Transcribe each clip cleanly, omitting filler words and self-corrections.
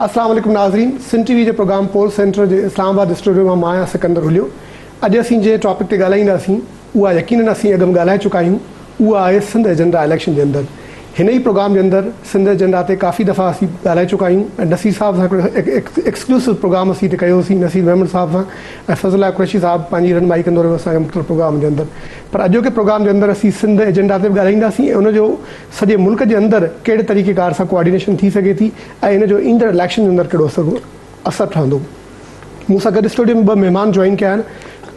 اسلام عليڪم ناظرين سنڌ ٽي وي جي پروگرام پول سينٽر جي اسلام آباد اسٽوڊيو مان مان آهيان سڪندر هليو اڄ اسين جنهن ٽاپڪ تي ڳالهائينداسين اها يقينن اسين اڳ ۾ ڳالهائي چڪا آهيون اها آهي سنڌ ايجنڊا اليڪشن جي اندر هن ئي پروگرام جي اندر سنڌ ايجنڊا تي ڪافي دفعا اسين ڳالهائي چڪا آهيون ۽ نصير صاحب سان هڪڙو ايڪسڪلوسو پروگرام اسين هتي ڪيو هوسين نصير ميمڻ صاحب سان ۽ فضل الله قريشي صاحب پنهنجي رهنمائي ڪندو رهيو اسان کي مختلف پروگرام جي اندر پر اڄوڪي پروگرام جي اندر اسين سنڌ ايجنڊا تي به ڳالهائينداسين ۽ ان جو سڄي ملڪ جي اندر ڪهڙي طريقي ڪار سان ڪوآرڊينيشن ٿي سگهي ٿي ۽ ان جو ايندڙ اليڪشن جي اندر ڪهڙو اثر اثر ٺهندو. مون سان گڏ اسٽوڊيو ۾ ٻه مهمان جوائن ڪيا آهن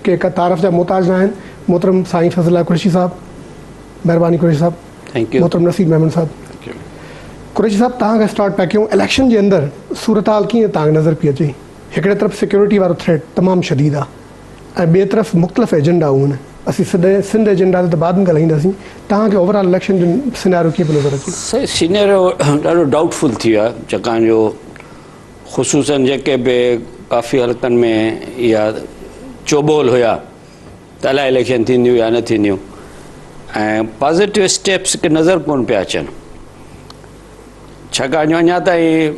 ڪي ڪا تعارف جا محتاج نه آهن محترم سائين فضل الله قريشي صاحب مهرباني قريشي صاحب thank you محترم نصير ميمڻ صاحب thank you Qureshi صاحب توهان کان اسٽارٽ پيا ڪيون اليڪشن جي اندر صورتحال ڪيئن توهان کي نظر پئي اچي هڪڙي طرف سيڪيورٽي وارو ٿريٽ تمام شديد آهي ۽ ٻئي طرف مختلف ايجنڊائون آهن اسين سنڌ سنڌ ايجنڊا تي ته بعد ۾ ڳالهائينداسين توهان کي اوور آل اليڪشن جو سيناريو ڪيئن پيو نظر اچي؟ سائين سيناريو ڏاڍو ڊائوٽ فل ٿي ويو آهي ڇاڪاڻ جو خصوصاً جيڪي به ڪافي حلقن ۾ اها چوٻول هيا ته الائي اليڪشن ٿينديون يا نه ٿينديون ۽ پازيٽو اسٽيپس ڪي نظر ڪون پيا اچن ڇاڪاڻ جو اڃا تائين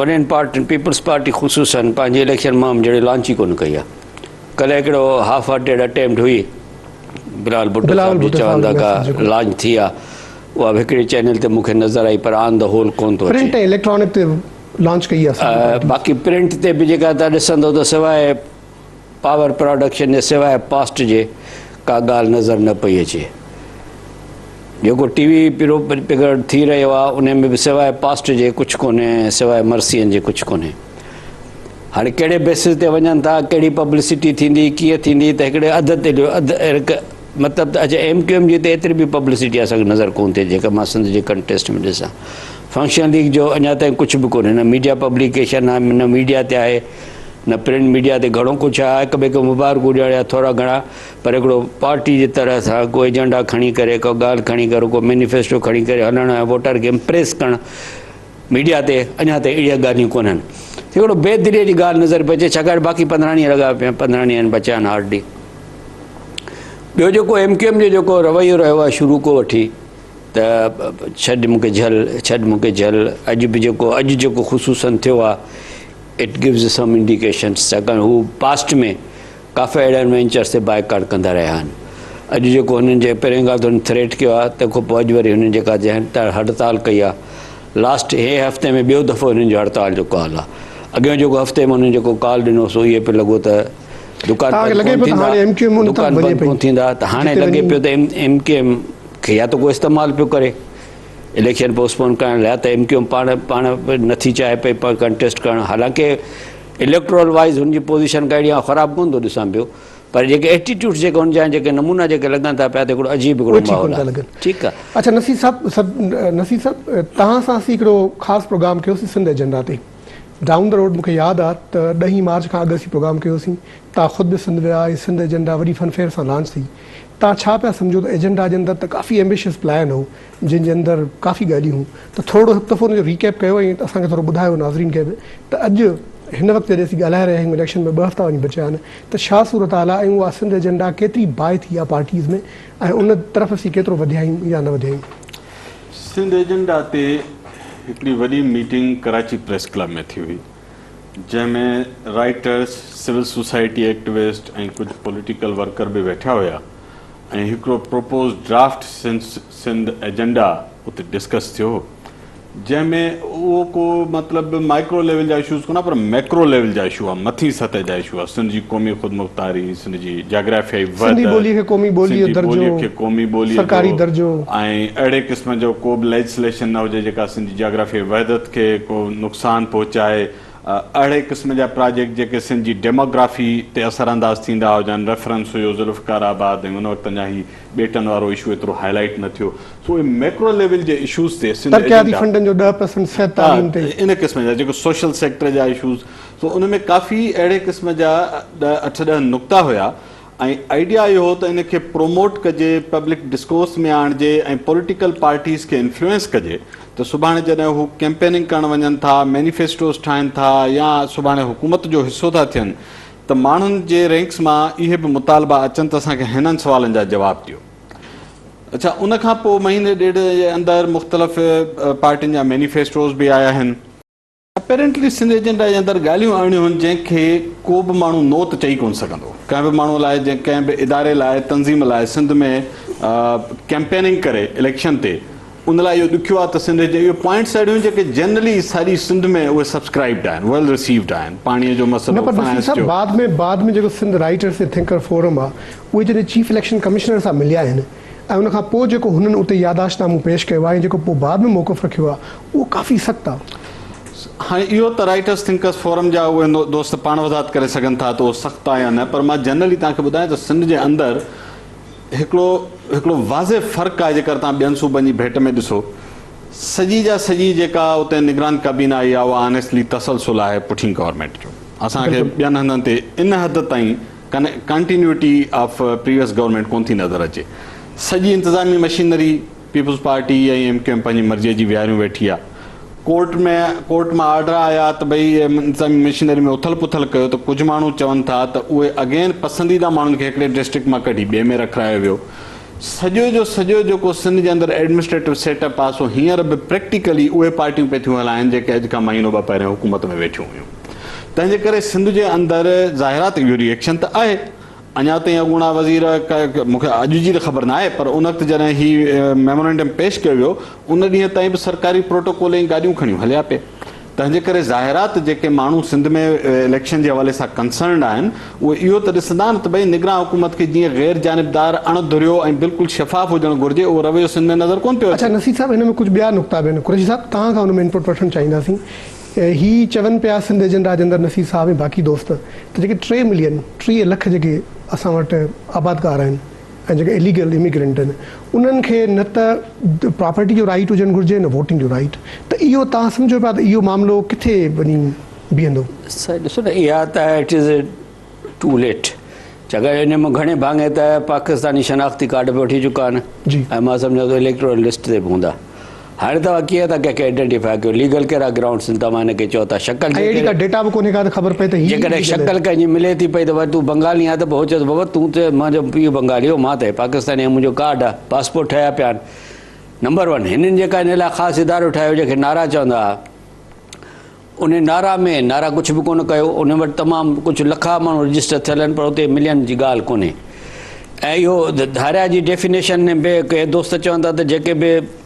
وڏين پارٽين پيپلز پارٽي خصوصاً پنهنجي اليڪشن مهم جهڙي لانچ ئي ڪونه ڪئي آهي ڪلهه هڪڙو هاف هارٽيڊ اٽيمپٽ هئي بلال ڀٽو صاحب جي چون ٿا ڪا لانچ ٿي آهي اها به هڪڙي چينل تي مون کي نظر آئي پر آن the هول ڪونه ٿو اچي پرنٽ ۽ اليڪٽرانڪ تي لانچ ڪئي آهي باقي پرنٽ تي به جيڪا تان ڏسندو ته سواء پاور پراڊڪشن جي سواء پاسٽ جي ڪا ڳالهه نظر نه پئي اچي جيڪو ٽي وي پروپيگنڊ ٿي رهيو آهي ان ۾ به سواء پاسٽ جي ڪجهه ڪونهي سواء مرثين جي ڪجهه ڪونهي هاڻي ڪهڙي بيسس تي وڃن ٿا ڪهڙي پبلسٽي ٿيندي ڪيئن ٿيندي ته هڪڙي اڌ تي اڌ مطلب ته اڇا ايم ڪيو ايم جي ته ايتري به پبلسٽي اسان کي نظر ڪونه ٿي اچي جيڪا مان سنڌ جي ڪنٽيسٽ ۾ ڏسان. فنڪشنل ليگ جو اڃا تائين ڪجهه به ڪونهي نه ميڊيا پبليڪيشن آهي نه ميڊيا تي آهي نه پرنٽ ميڊيا تي گهڻو ڪجهه آهي هڪ ٻئي کي مبارڪون ڏيڻ يا ٿورا گهڻا پر هڪڙو پارٽي جي طرح سان ڪو ايجنڊا کڻي ڪري ڪو ڳالهه کڻي ڪري ڪو مينيفيسٽو کڻي ڪري هلڻ ۽ ووٽر کي امپريس ڪرڻ ميڊيا تي اڃا تائين اهڙيون ڳالهيون ڪونهن. هڪڙو بي دليء جي ڳالهه نظر پئي اچي ڇاڪاڻ باقي 15 ڏينهن لڳا پيا 15 ڏينهن بچيا آهن هارڊلي. ٻيو جيڪو ايم ڪيو ايم جو جيڪو رويو رهيو آهي شروع کان وٺي ته ڇڏ مون کي جهل ڇڏ مون کي جهل اڄ به جيڪو اڄ جيڪو خصوصن ٿيو آهي it gives some indications ڇاڪاڻ هو پاسٽ ۾ ڪافي اهڙن وينچرس تي بائيڪاٽ ڪندا رهيا آهن. اڄ جيڪو هنن جي پهرين ڳالهه ته هنن ٿريٽ ڪيو آهي تنهن کان پوء اڄ وري هنن جيڪا جنهن هڙتال ڪئي آهي لاسٽ هي هفتي ۾ ٻيو دفعو هنن جو هڙتال جو ڪال آهي اڳيون جيڪو هفتي ۾ هنن جيڪو ڪال ڏنو سو اهي پيو لڳو ته دڪان بند ڪون ٿيندا دڪان بند ڪون ٿيندا ته هاڻي لڳي پيو ته ايم ڪيو ايم کي يا ته ڪو استعمال پيو ڪري اليڪشن پوسٽ پون ڪرڻ لاء ته ايم ڪيو ايم پاڻ پاڻ نٿي چاهي پئي ڪنٽيسٽ ڪرڻ حالانڪه اليڪٽرول وائيز هن جي پوزيشن ڪا اهڙي آئون خراب ڪونه ٿو ڏسان پيو پر جيڪي ايٽيٽيوڊس جيڪي هن جا آهن جيڪي نمونا جيڪي لڳن ٿا پيا ته هڪڙو عجيب هڪڙو ماحول آهي ٺيڪ آهي. اڇا نصير صاحب نصير صاحب توهان سان اسين هڪڙو خاص پروگرام ڪيوسين سنڌ ايجنڊا تي ڊائون the road مون کي ياد آ ته ڏهين مارچ کان اڳ اسين پروگرام ڪيوسين توهان خود به سنڌ ويا ۽ سنڌ ايجنڊا وڏي فن فيئر سان لانچ ٿي توهان ڇا پيا سمجهو ته ايجنڊا جي اندر ته ڪافي ايمبيشس پلان هو جنهن جي اندر ڪافي ڳالهيون هيون ته ٿورڙو هڪ دفعو ان جو ريڪيپ ڪيو ۽ اسان کي ٿورو ٻڌايو ناظرين کي به ته اڄ هن وقت جڏهن اسين ڳالهائي رهيا آهيون اليڪشن ۾ ٻه هفتا وڃي بچيا آهن ته ڇا صورتحال آهي ۽ اها سنڌ ايجنڊا ڪيتري باء ٿي آهي پارٽيز ۾ ۽ ان طرف اسين ڪيترو وڌيا آهيون يا نه وڌيا آهيون. سنڌ ايجنڊا تي هڪڙي وڏي ميٽنگ ڪراچي پريس ڪلب ۾ ٿي هئي جنهن ۾ رائيٽرس، سول سوسائٽي ايڪٽوسٽ ۽ ڪجهه پوليٽيڪل ورڪر به ويٺا هيا. ۽ هڪڙو پروپوز ڊرافٽ سنڌ ايجنڊا اتي ڊسڪس ٿيو هو جنهن ۾ اهو ڪو مطلب مائڪرو ليول جا اشوز ڪونه پر ميڪرو ليول جا اشو آ مٿين سطح جا اشو آ سنڌ جي قومي خودمختاري سنڌ جي جاگرافيائي سنڌي ٻولي کي قومي ٻولي جو درجو کي قومي ٻولي سرڪاري درجو ۽ اهڙي قسم جو ڪو به ليجسليشن نه هجي جيڪا سنڌ جي جاگرافيائي وحدت کي ڪو نقصان پهچائي اهڙي قسم جا پراجيڪٽ جيڪي سنڌ جي ڊيموگرافي تي اثر انداز ٿيندا هجن، ريفرنس هيو ذوالفقار آباد ۽ ان وقت اڃا هي ٻيٽن وارو اشو ايترو هائي لائيٽ نه ٿيو سو اهي ميڪرو ليول جي اشوز تي سنڌ ترقياتي فنڊن جو 10% صحت تعليم تي. ان قسم جا جيڪو سوشل سيڪٽر جا اشوز سو ان ۾ ڪافي اهڙي قسم جا ڏهه اٺ ڏهه نقطا هيا ۽ آئيڊيا اهو هو ته ان کي پروموٽ ڪجي، پبلڪ ڊسڪورس ۾ آڻجي ۽ پوليٽيڪل پارٽيز کي انفلوئنس ڪجي ته سڀاڻي جڏهن هو ڪيمپيننگ ڪرڻ وڃن ٿا، مينيفيسٽوز ٺاهين ٿا يا سڀاڻي حڪومت جو حصو ٿا ٿين ته ماڻهن جي رينڪس مان اهي به مطالبا اچن ته اسان کي هنن سوالن جا جواب ڏيو. اڇا ان کان پوء مهيني ڏيڍ جي اندر مختلف پارٽين جا مينيفيسٽوز به آيا آهن. اپيرنٽلي سنڌ ايجنڊا جي اندر ڳالهيون اهڙيون هن جنهن کي ڪو به ماڻهو نو ته چئي ڪونه سگهندو. ڪنهن به ماڻهو لاء جنهن ڪنهن به اداري لاء تنظيم لاء سنڌ ۾ ڪيمپيننگ ڪري اليڪشن تي ان لاء اهو ڏکيو آهي ته سنڌ جي اهي پوائنٽس اهڙيون آهن جيڪي جنرلي ساري سنڌ ۾ اهي سبسڪرائبڊ آهن ويل رسيوڊ آهن پاڻي جو نه مسئلو پر نصير فنانس صاحب جو. بعد ۾ بعد ۾ جيڪو سنڌ رائيٽرس ۽ ٿنڪر فورم آهي اهي جڏهن چيف اليڪشن ڪمشنر سان مليا آهن ۽ ان کان پوء جيڪو هنن اتي ياداشت نامو پيش ڪيو آهي ۽ جيڪو پوء بعد ۾ موقف رکيو آهي اهو ڪافي سخت آهي. هاڻي اهو ته رائيٽرس ٿنڪرس فورم جا اهي دوست پاڻ وضاحت ڪري سگهن ٿا ته اهو سخت آهي يا نه پر مان جنرلي توهان کي ٻڌايان ته سنڌ جي اندر هڪڙو هڪڙو واضح فرق آهي جيڪر توهان ٻين صوبن جي ڀيٽ ۾ ڏسو سڄي جا سڄي جيڪا اتي نگران ڪابينا آئي آهي اها آنيسٽلي تسلسل آهي پٺين گورنمينٽ جو اسان کي ٻين هنڌن تي ان حد تائين ڪنٽينيوٽي آف پريويس گورنمينٽ ڪونه ٿي نظر اچي. سڄي انتظامي machinery peoples party ۽ M Q M پنهنجي مرضيء جي ويهاريون ويٺي آ. ڪورٽ ۾ ڪورٽ مان آرڊر آيا ته ڀئي انتظامي مشينري ۾ اٿل پٿل ڪيو ته ڪجهه ماڻهو چون ٿا ته اهي اگين پسنديده ماڻهن کي هڪڙي ڊسٽرڪٽ مان ڪڍي ٻئي ۾ رکرايو ويو. سڄو جو سڄو جيڪو سنڌ جي اندر ايڊمنسٽريٽو سيٽ اپ آ سو هينئر به پريڪٽيڪلي اهي پارٽيون پئي ٿيون هلائن جيڪي اڄ کان مهينو ٻه پهريون حڪومت ۾ ويٺيون هيون. تنهن جي ڪري سنڌ جي اندر ظاهر آ ته اهو ري ايڪشن ته آهي. اڃا تائين اڳوڻا وزير مون کي اڄ جي ته خبر ناهي پر ان وقت جڏهن هي ميمورينڊم پيش ڪيو ويو ان ڏينهن تائين به سرڪاري پروٽوڪول ۽ گاڏيون کڻيون هليا پئي. تنهن جي ڪري ظاهر آ ته جيڪي ماڻهو سنڌ ۾ اليڪشن جي حوالي سان ڪنسرنڊ آهن اهي اهو ته ڏسندا نه ته ڀئي نگران حڪومت کي جيئن غير جانبدار، اڻ ڌريو ۽ بلڪل شفاف هجڻ گهرجي اهو رويو سنڌ ۾ نظر ڪونه پيو اڇا اچي. نصير صاحب هن ۾ ڪجهه ٻيا نقطا به آهن قريشي صاحب توهان کان ان ۾ انپٽ وٺڻ چاهينداسين. هي چون پيا سنڌ ايجنڊا جي اندر نصير صاحب ۽ باقي دوست ته جيڪي ٽي ملين، 30 لک جيڪي اسان وٽ آبادگار آهن ۽ جيڪي اليگل اميگرنٽ آهن انهن کي نه ته پراپرٽي جو رائيٽ هجڻ گهرجي نه ووٽنگ جو رائيٽ ته اهو توهان سمجهو پيا ته اهو معاملو ڪٿي وڃي بيهندو؟ سائين ڏسو نه اها ته it is two late ڇاڪاڻ ان مان گهڻي ڀاڱي ته پاڪستاني شناختي ڪارڊ به وٺي چڪا آهن جي ۽ مان سمجهان ٿو اليڪٽورل لسٽ تي به هوندا هاڻي توهان ڪيئن ٿا ڪنهن کي آئيڊينٽيفائي ڪيو ليگل ڪهڙا گرائونڊس آهن توهان هن کي چئو ٿا شڪل ۽ اهڙي ڪا ڊيٽا به ڪونهي ڪا ته خبر پئي ته هي جيڪڏهن شڪل ڪنهن جي ملي ٿي پئي ته ڀاء تون بنگالي آهين ته پوء هو چئي ٿو بابا تون ته منهنجو پيء بنگالي هو مان ته پاڪستاني آهيان منهنجو ڪارڊ آهي پاسپورٽ ٺهيا پيا آهن نمبر ون هنن جيڪا ان لاء خاص ادارو ٺاهيو جنهن کي نعرا چوندا هئا انهي نعرا ۾ نعرا ڪجهه به ڪونه ڪيو. انهي وٽ تمام ڪجهه لکها ماڻهو رجسٽر ٿيل آهن پر اتي ملين جي ڳالهه ڪونهي ۽ اهو ڌاريا جي ڊيفينيشن ۾ به ڪي دوست چون ٿا ته جيڪي به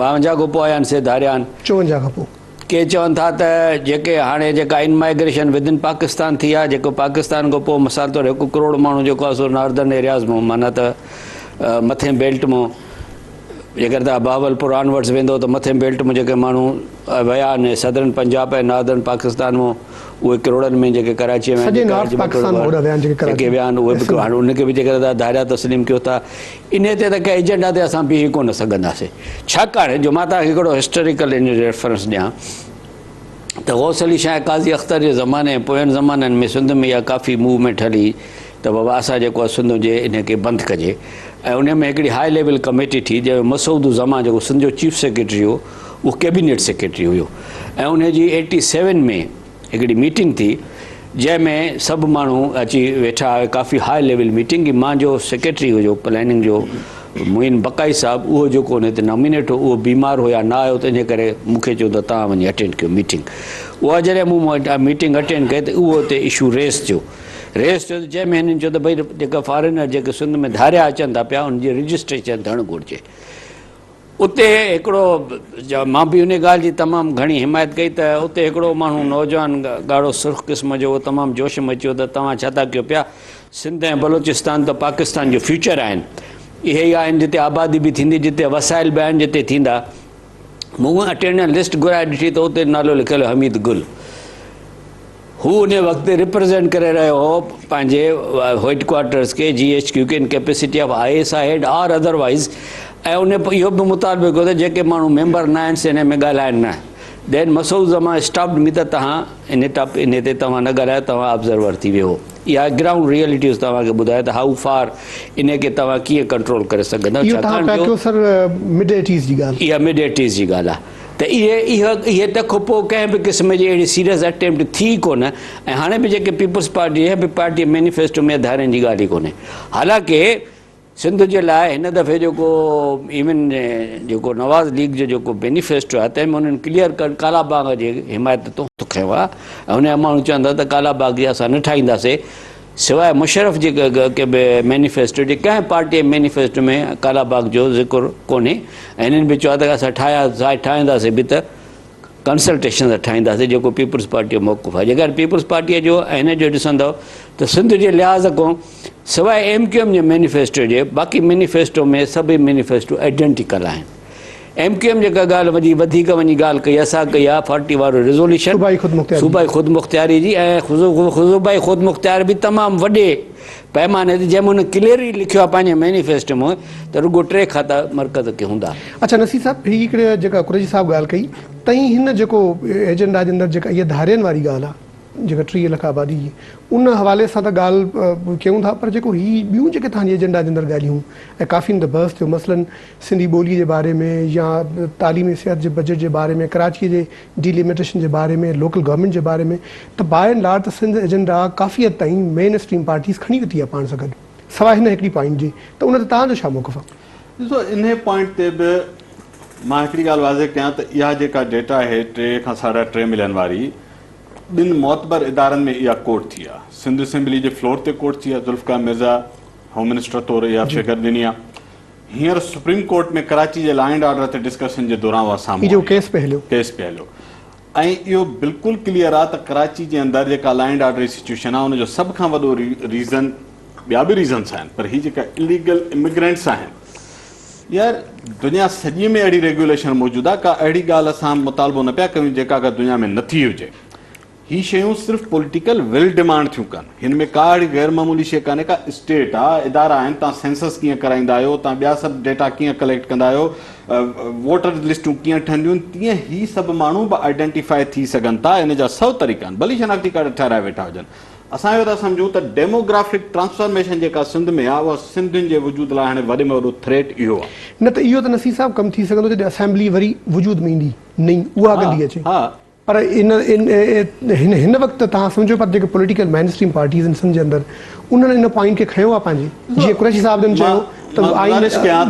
52 کان پوء آيا آهن سي ڌاريا آهن. 54 کان پوء. ڪي چون ٿا ته جيڪي هاڻي جيڪا ان مائگريشن ودن پاڪستان ٿي آهي جيڪو پاڪستان کان پوء مثال طور هڪ ڪروڙ ماڻهو جيڪو آهي سو ناردرن ايرياز مان معنيٰ ته مٿين بيلٽ مان جيڪڏهن توهان بهاولپور آنورڊز ويندو ته مٿين بيلٽ مان جيڪي ماڻهو ويا آهن سدرن پنجاب ۽ ناردرن پاڪستان مان اهي ڪروڙن ۾ جيڪي ڪراچيء ۾ سڄي نارٿ پاڪستان مان هوڏانهن ويا آهن جيڪي ڪراچي جيڪي ويا آهن اهي به هاڻي انهن کي به جيڪڏهن توهان ڌاريا تسليم ڪيو ٿا انهي تي ته ڪنهن ايجنڊا تي اسان بيهي ڪونه سگهنداسين ڇاڪاڻ جو مان توهان کي هڪڙو هسٽوريڪل ان جو ريفرنس ڏيان ته غوث علي شاهه قاضي اختر جي زماني ۽ پوين زمانن ۾ سنڌ ۾ اها ڪافي موومينٽ هلي ته بابا اسان جيڪو آهي سنڌ جي ان کي بند ڪجي ۽ ان ۾ هڪڙي هاء ليول ڪميٽي ٺھي جنهن ۾ مسعود الزمان جيڪو سنڌ جو چيف سيڪريٽري هو اهو ڪيبينيٽ سيڪريٽري هيو ۽ ان جي ايٽي سيون ۾ هڪڙي ميٽنگ ٿي جنهن ۾ سڀ ماڻهو اچي ويٺا ڪافي هاء ليول ميٽنگ مان جو سيڪريٽري هيو پلاننگ جو معين بقائي صاحب اهو جيڪو ان تي نامينيٽ هو اهو بيمار هو يا نه آيو تنهن جي ڪري مون کي چيو ته توهان وڃي اٽينڊ ڪيو ميٽنگ اها جڏهن مون ميٽنگ اٽينڊ ڪئي ته اهو اتي اشو ريز ٿيو ريز ٿيو ته جنهن ۾ هنن چيو ته ڀئي جيڪا فارينر جيڪي سنڌ ۾ ڌاريا اچن ٿا پيا ان جي رجسٽريشن ٿيڻ گهرجي اتي هڪڙو مان به ان ڳالهه جي تمام گهڻي حمايت ڪئي ته اتي هڪڙو ماڻهو نوجوان ڳاڙهو سرخ قسم جو اهو تمام جوش ۾ اچي ويو ته توهان ڇا ٿا ڪيو پيا سنڌ ۽ بلوچستان ته پاڪستان جو فيوچر آهن اهي ئي آهن جتي آبادي به ٿيندي جتي وسائل به آهن جتي ٿيندا مون اٽينڊنس لسٽ گهرائي ڏٺي ته اتي نالو لکيل هو حميد گل هو ان وقت ريپريزينٽ ڪري رهيو هو پنهنجي هيڊ ڪوارٽرز کي جي ايڇ ڪيو کي in capacity of I S I head or otherwise ۽ ان اهو به مطالبو ڪيو ته جيڪي ماڻهو ميمبر نه آهن سي ان ۾ ڳالهائن نه دين مسعود زمان اسٽاپڊ مي ته توهان ان ٽاپ ان تي توهان نه ڳالهايو توهان آبزرور ٿي ويهو اها گرائونڊ ريئلٽيز توهان کي ٻڌايو ته هائو فار ان کي توهان ڪيئن ڪنٽرول ڪري سگهندؤ اهو توهان ڇاڪاڻ پيا جو ڪيو سر مڊ ايٽيز جي ڳالهه. اها مڊ ايٽيز جي ڳالهه آهي ته اهي اها اهي تک پوء ڪنهن به قسم جي اهڙي سيريس اٽيمپٽ ٿي ئي ڪونه ۽ هاڻي به جيڪي پيپلز پارٽي جنهن به پارٽي مينيفيسٽو ۾ ڌارين جي ڳالهه ئي ڪونهي حالانڪه سنڌ جي لاء هن دفعي جيڪو ايون جيڪو نواز ليگ جو جيڪو مينيفيسٽو آهي تنهن ۾ انهن ڪليئر ڪٽ ڪالا باغ جي حمايت تون هٿ کنيو آهي ۽ ان جا ماڻهو چون ٿا ته ڪالا باغ جي اسان نه ٺاهينداسي سواء مشرف جي ڪنهن به مينيفيسٽو جي ڪنهن پارٽي جي مينيفيسٽو ۾ ڪالا باغ جو ذڪر ڪونهي ۽ هنن به چيو آهي ته اسان ٺاهيا ٺاهينداسي به ته ڪنسلٽيشن سان ٺاهينداسين جيڪو پيپلز پارٽي جو موقف آهي جيڪڏهن پيپلز پارٽيء جو ۽ هن جو ڏسندؤ ته سنڌ جي لحاظ کان سواء ايم ڪيو ايم جي مينيفيسٽو جي باقي مينيفيسٽو ۾ سڀئي مينيفيسٽو آئيڊنٽيڪل آهن ايم ڪيو ايم جيڪا ڳالهه وڃي وڌيڪ وڃي ڳالهه ڪئي آهي سا ڪئي آهي فارٽي وارو ريزوليوشن صوبائي خودمختياري جي ۽ صوبائي خودمختيار به تمام وڏي پيماني تي جنهن ۾ هن ڪليئرلي لکيو آهي پنهنجي مينيفيسٽو ۾ ته رڳو ٽي کاتا مرڪز کي هوندا. اڇا نصير صاحب هي هڪڙي جيڪا قريشي صاحب ڳالهه ڪئي تئين هن جيڪو ايجنڊا جي اندر جيڪا اها ڌارين واري ڳالهه آهي جيڪا 30 لک آبادي جي ان حوالي سان ته ڳالهه ڪيون ٿا پر جيڪو هي ٻيون جيڪي توهان جي ايجنڊا جي اندر ڳالهيون ۽ ڪافي هن تي بحث ٿيو مثلاً سنڌي ٻولي جي باري ۾ يا تعليمي صحت جي بجيٽ جي باري ۾ ڪراچي جي ڊيليميٽيشن جي باري ۾ لوڪل گورنمينٽ جي باري ۾ ته باء اينڊ لارج ته سنڌ ايجنڊا ڪافي حد تائين مين اسٽريم پارٽيز کڻي وتي آهي پاڻ سان گڏ سواء هن هڪڙي پوائنٽ جي ته ان تي توهان جو ڇا موقف آهي؟ ڏسو انهي پوائنٽ تي به مان هڪڙي ڳالهه واضح ڪيان ته اها جيڪا ڊيٽا آهي ٽي کان ساڍا ٽي ملين واري ٻن معتبر ادارن ۾ اها ڪوٽ ٿي آهي سنڌ اسيمبلي جي فلور تي ڪوٽ ٿي آهي ذوالفقار مرزا هوم منسٽر طور اها فگر ڏني آهي هينئر سپريم ڪورٽ ۾ ڪراچي جي لا اينڊ آرڊر تي ڊسڪشن جي دوران اها سامهون آئي. ڪيس پئي هليو. ڪيس پئي هليو ۽ اهو بلڪل ڪليئر آهي ته ڪراچي جي اندر جيڪا لا اينڊ آرڊر جي سچويشن آهي ان جو سڀ کان وڏو ريزن ٻيا به ريزنس آهن پر هي جيڪا اليگل اميگرينٽس آهن يار دنيا سڄي ۾ اهڙي ريگيوليشن موجود آهي ڪا اهڙي ڳالهه اسان مطالبو نه پيا ڪيون جيڪا ڪا دنيا ۾ نه ٿي هجي. هي شيون صرف پوليٽيڪل will demand ٿيون ڪن. هن ۾ ڪا اهڙي غير معمولي شيء ڪانهي ڪا اسٽيٽ آ، ادارا آهن، توهان سينسس ڪيئن ڪرائيندا آهيو، توهان ٻيا سڀ ڊيٽا ڪيئن ڪليڪٽ ڪندا آهيو، ووٽر لسٽون ڪيئن ٺهنديون آهن، تيئن هي سڀ ماڻهو به آئيڊينٽيفائي ٿي سگهن ٿا، ان جا سئو طريقا آهن، ڀلي شناختي ڪارڊ ٺهرائي ويٺا هجن. اسان اهو ٿا سمجهون ته ڊيموگرافڪ ٽرانسفارميشن جيڪا سنڌ ۾ آ، اها سنڌين جي وجود لاء هاڻي وڏي ۾ وڏو ٿريٽ اهو آ. نه ته اهو ته نصير صاحب ڪم ٿي سگهندو جڏهن اسيمبلي وري وجود ۾ ايندي نئين اها ڳنڍي اچي. پر ان ان هن وقت ته توهان سمجهو پر جيڪي پوليٽيڪل مين اسٽريم پارٽيز آهن سنڌ جي اندر انهن ان پوائنٽ کي کنيو آهي پنهنجي جيئن قريشي صاحب جن چيو ته آئين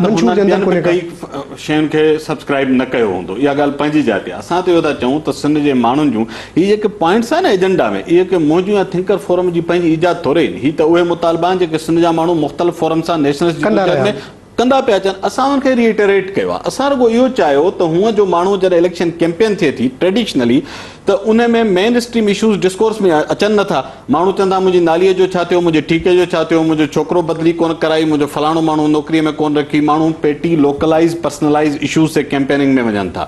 منشور جي اندر ڪونهي ڪا. شين کي سبسڪرائب نه ڪيو هوندو اها ڳالهه پنهنجي جاء تي آهي اسان ته اهو ٿا چئون ته سنڌ جي ماڻهن جون هي جيڪي پوائنٽس آهن نه ايجنڊا ۾ اهي ڪي منهنجون يا ٿنڪر فورم جي پنهنجي ايجاد ٿوري آهن هي ته اهي مطالبا آهن جيڪي سنڌ جا ماڻهو مختلف فورم سان نيشنلسٽ جدوجهد ۾ ڪندا پيا اچن، اسان انهن کي ري اٽريٽ ڪيو آهي، اسان رڳو اهو چاهيو ته هونء جو ماڻهو جڏهن اليڪشن ڪيمپين ٿئي ٿي ٽريڊيشنلي ته ان ۾ مين اسٽريم اشوز ڊسڪورس ۾ اچن نه ٿا، ماڻهو چون ٿا منهنجي ناليء جو ڇا ٿيو، منهنجي ٺيڪي جو ڇا ٿيو، منهنجو ڇوڪرو بدلي ڪونه ڪرائي، منهنجو فلاڻو ماڻهو نوڪريء ۾ ڪونه رکي، ماڻهو پيٽي لوڪلائيز پرسنلائيز اشوز تي ڪيمپيننگ ۾ وڃن ٿا.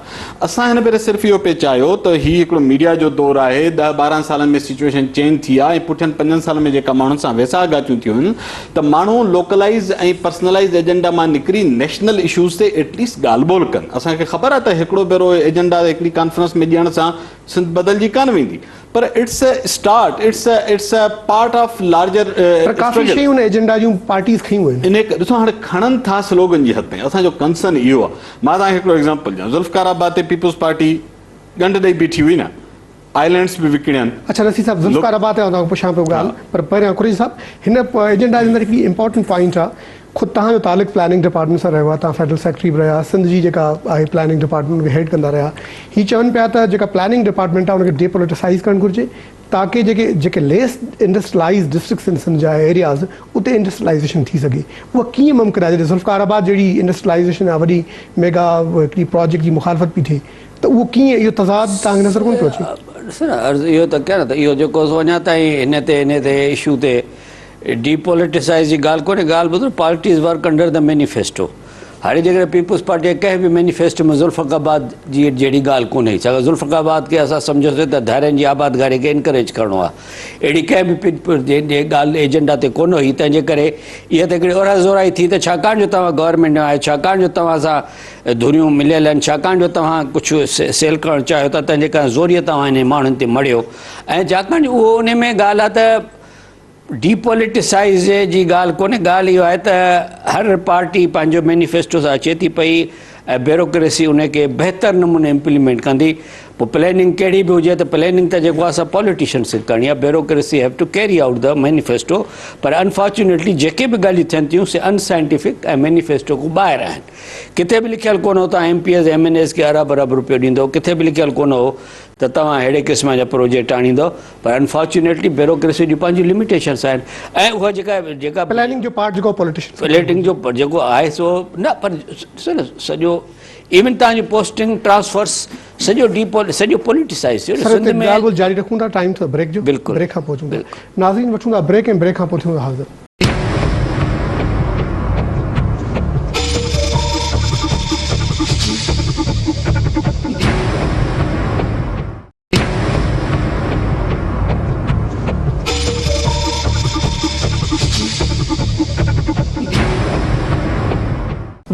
اسان هن ڀيري صرف اهو پئي چاهيو ته هي هڪڙو ميڊيا جو دور آهي، ڏهه ٻارهن سالن ۾ سچوئيشن چينج ٿي آهي ۽ پٺين پنجن سالن ۾ جيڪا ماڻهن سان ويساهه گهاتيون ٿيون آهن ته ماڻهو لوڪلائيزڊ ۽ پرسنلائيزڊ ايجنڊا مان نڪري نيشنل اشوز تي ايٽ ليسٽ ڳالهه ٻولهه ڪن. اسان کي خبر آهي ته هڪڙو ڀيرو ايجنڊا هڪڙي ڪانفرنس ۾ ڏيڻ سان سنڌ بدلجي ڪانه ويندي پر it's a start, it's a it's a part of larger per coffee struggle. شيون ان ايجنڊا جون پارٽيز کنيون آهن. انهيء ڪري ڏسو هاڻي کڻن ٿا سلوگن جي حد تائين اسان جو ڪنسرن اهو آهي. مان توهان کي هڪڙو ايگزامپل ڏيان ذوالفقار آباد تي پيپلز پارٽي ڳنڍ ڏئي بيٺي هئي نه. آئلينڊس به وڪڻين. اڇا نصير صاحب ذوالفقار آباد تي آئون توهان کان پڇان پيو ڳالهه پر پهريان قريشي صاحب هن ايجنڊا جي اندر هڪڙي امپارٽنٽ پوائنٽ آ خود توهان جو تعلق پلاننگ ڊپارٽمينٽ سان رهيو آ توهان فيڊرل سيڪريٽري به رهيا سنڌ جي جيڪا آهي پلاننگ ڊپارٽمينٽ ان کي هيڊ ڪندا رهيا هي چون پيا ته جيڪا پلاننگ ڊپارٽمينٽ آ ان کي ڊي پوليٽيسائيز ڪرڻ گهرجي تاڪه جيڪي جيڪي ليس انڊسٽرلائيز ڊسٽرڪٽس آهن سنڌ جا ايرياز اتي انڊسٽرلائيزيشن ٿي سگهي اها ڪيئن ممڪن آهي جڏهن ذوالفقار آباد جهڙي انڊسٽرلائيزيشن آ وڏي ميگا هڪڙي پراجيڪٽ جي مخالفت پئي ٿئي ته اهو ڪيئن اهو تضاد توهان کي نظر ڪونه پيو اچي؟ ڏس نه عرض اهو ته ڪيان نه ته اهو جيڪو سو اڃا تائين هن تي انهي تي اشو تي ڊي پوليٽيسائيز جي ڳالهه ڪونهي ڳالهه ٻڌو parties work under the manifesto هاڻي جيڪڏهن پيپلز پارٽي جي ڪنهن به مينيفيسٽو ۾ ذوالفقار آباد جي جهڙي ڳالهه ڪونهي ڇاڪاڻ ذوالفقار آباد کي اسان سمجهيوسين ته ڌارين جي آبادگاري کي انڪريج ڪرڻو آهي اهڙي ڪنهن به پيپلز جي ڳالهه ايجنڊا تي ڪونه هئي تنهن جي ڪري اها ته هڪڙي اورا زورائي ٿي ته ڇاڪاڻ جو توهان گورنمينٽ ۾ آهيو ڇاڪاڻ جو توهان سان ڌريون مليل آهن ڇاڪاڻ جو توهان ڪجهه سيل ڪرڻ چاهيو ٿا تنهن جي ڪري زوريء توهان انهن ماڻهن تي مڙهيو ۽ ڇاڪاڻ جو اهو انهي ۾ ڳالهه آهي ته ڊي پوليٽيسائيز جي ڳالهه ڪونهي ڳالهه اهو آهي ته هر پارٽي پنهنجو مينيفيسٽو سان اچي ٿي پئي ۽ بيوروڪريسي ان کي بهتر نموني امپليمينٽ ڪندي. پوء پلاننگ ڪهڙي به هجي ته پلاننگ ته جيڪو آهي سا پاليٽيشنس کي ڪرڻي آهي bureaucracy have to carry out the manifesto per unfortunately جيڪي به ڳالهيون ٿين ٿيون سي ان سائنٽيفڪ ۽ مينيفيسٽو کان ٻاهر آهن ڪٿي به لکيل ڪونه هو توهان M P As M N As کي ارب ارب روپيو ڏيندو ڪٿي به لکيل ڪونه هو ته توهان اهڙي قسم جا پروجيڪٽ آڻيندو پر انفارچونيٽلي بيوروڪريسي جون پنهنجون لميٽيشنس آهن ۽ اها جيڪا جيڪا پلاننگ جو پارٽ جيڪو پوليٽيشنس پلاننگ جو جيڪو آهي سو نه پر ڏسو نه سڄو ايون توهان جي پوسٽنگ ٽرانسفرس سڄو ڊي سڄو پوليٽيسائز ٿيو سر هتي ڳالهه ٻولهه جاري رکون ٿا ٽائيم ٿيو بريڪ جو بلڪل بريڪ کان پوء اچون ٿا ناظرين وٺون ٿا بريڪ ۽ بريڪ کان پوء ٿيون ٿا حاضر.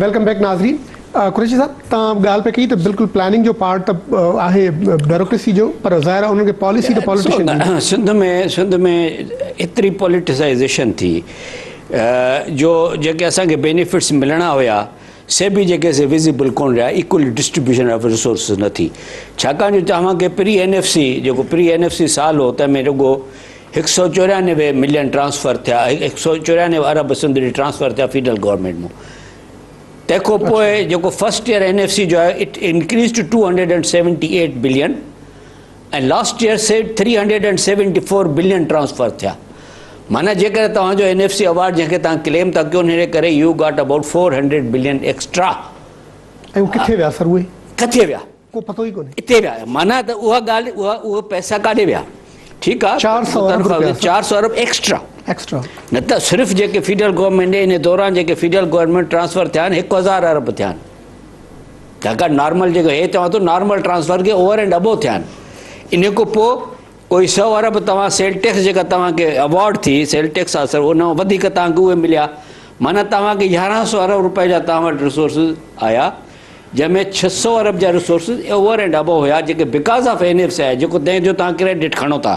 Welcome back ناظرين قريشي صاحب توهان ڳالهه پئي ڪئي ته بلڪل پلاننگ جو پارٽ ته آهي بيوروڪريسي جو پر ظاهر آهي انهن کي پاليسي ته پاليٽيشن جي سنڌ ۾ سنڌ ۾ ايتري پوليٽيسائيزيشن ٿي جو جيڪي اسان کي بينيفٽس ملڻا هيا سي به جيڪي سي وزيبل ڪونه رهيا ايڪول ڊسٽريبيوشن آف ريسورسز نه ٿي ڇاڪاڻ جو توهان کي پري اين ايف سي جيڪو پري اين ايف سي سال هو تنهن ۾ رڳو هڪ سئو چوريانوي ملين ٽرانسفر ٿيا هڪ سئو چوريانوي ارب سنڌ ڏي ٽرانسفر ٿيا فيڊرل گورنمينٽ مون تنهن کان پوء جيڪو first year N F C جو آيو it increase to 278 billion ۽ last year C 374 billion transfer ٿيا معنيٰ جيڪڏهن توهان جو اين ايف سي ايوارڊ جنهن کي توهان ڪليم ٿا ڪيو ان جي ڪري you got about 400 billion extra. ۽ اهي ڪٿي ويا سر اهي؟ ڪٿي ويا؟ ڪو پتو ئي ڪونهي. اتي ويا معنيٰ ته اها ڳالهه اها اهي پئسا ڪاڏي ويا؟ ٺيڪ آ 400 ارب روپيا 400 ارب ايڪسٽرا ايڪسٽرا نه ته صرف جيڪي فيڊرل گورنمينٽ ان دوران جيڪي فيڊرل گورنمينٽ ٽرانسفر ٿيا آهن 1000 ارب ٿيا آهن ڇاڪاڻ نارمل جيڪو هي چوان ٿو نارمل ٽرانسفر کي اوور اينڊ ابو ٿيا آهن ان کان پوء ڪوئي سئو ارب توهان سيل ٽيڪس جيڪا توهان کي ايوارڊ ٿي سيل ٽيڪس آ سر ان وڌيڪ توهان کي اهي مليا معنيٰ توهان کي 1100 ارب روپيه جا توهان وٽ ريسورسز آيا جنهن ۾ 600 ارب جا ريسورسز اوور اينڊ ابو هيا جيڪي because of N F C آيا جيڪو تنهن جو توهان ڪريڊٽ کڻو ٿا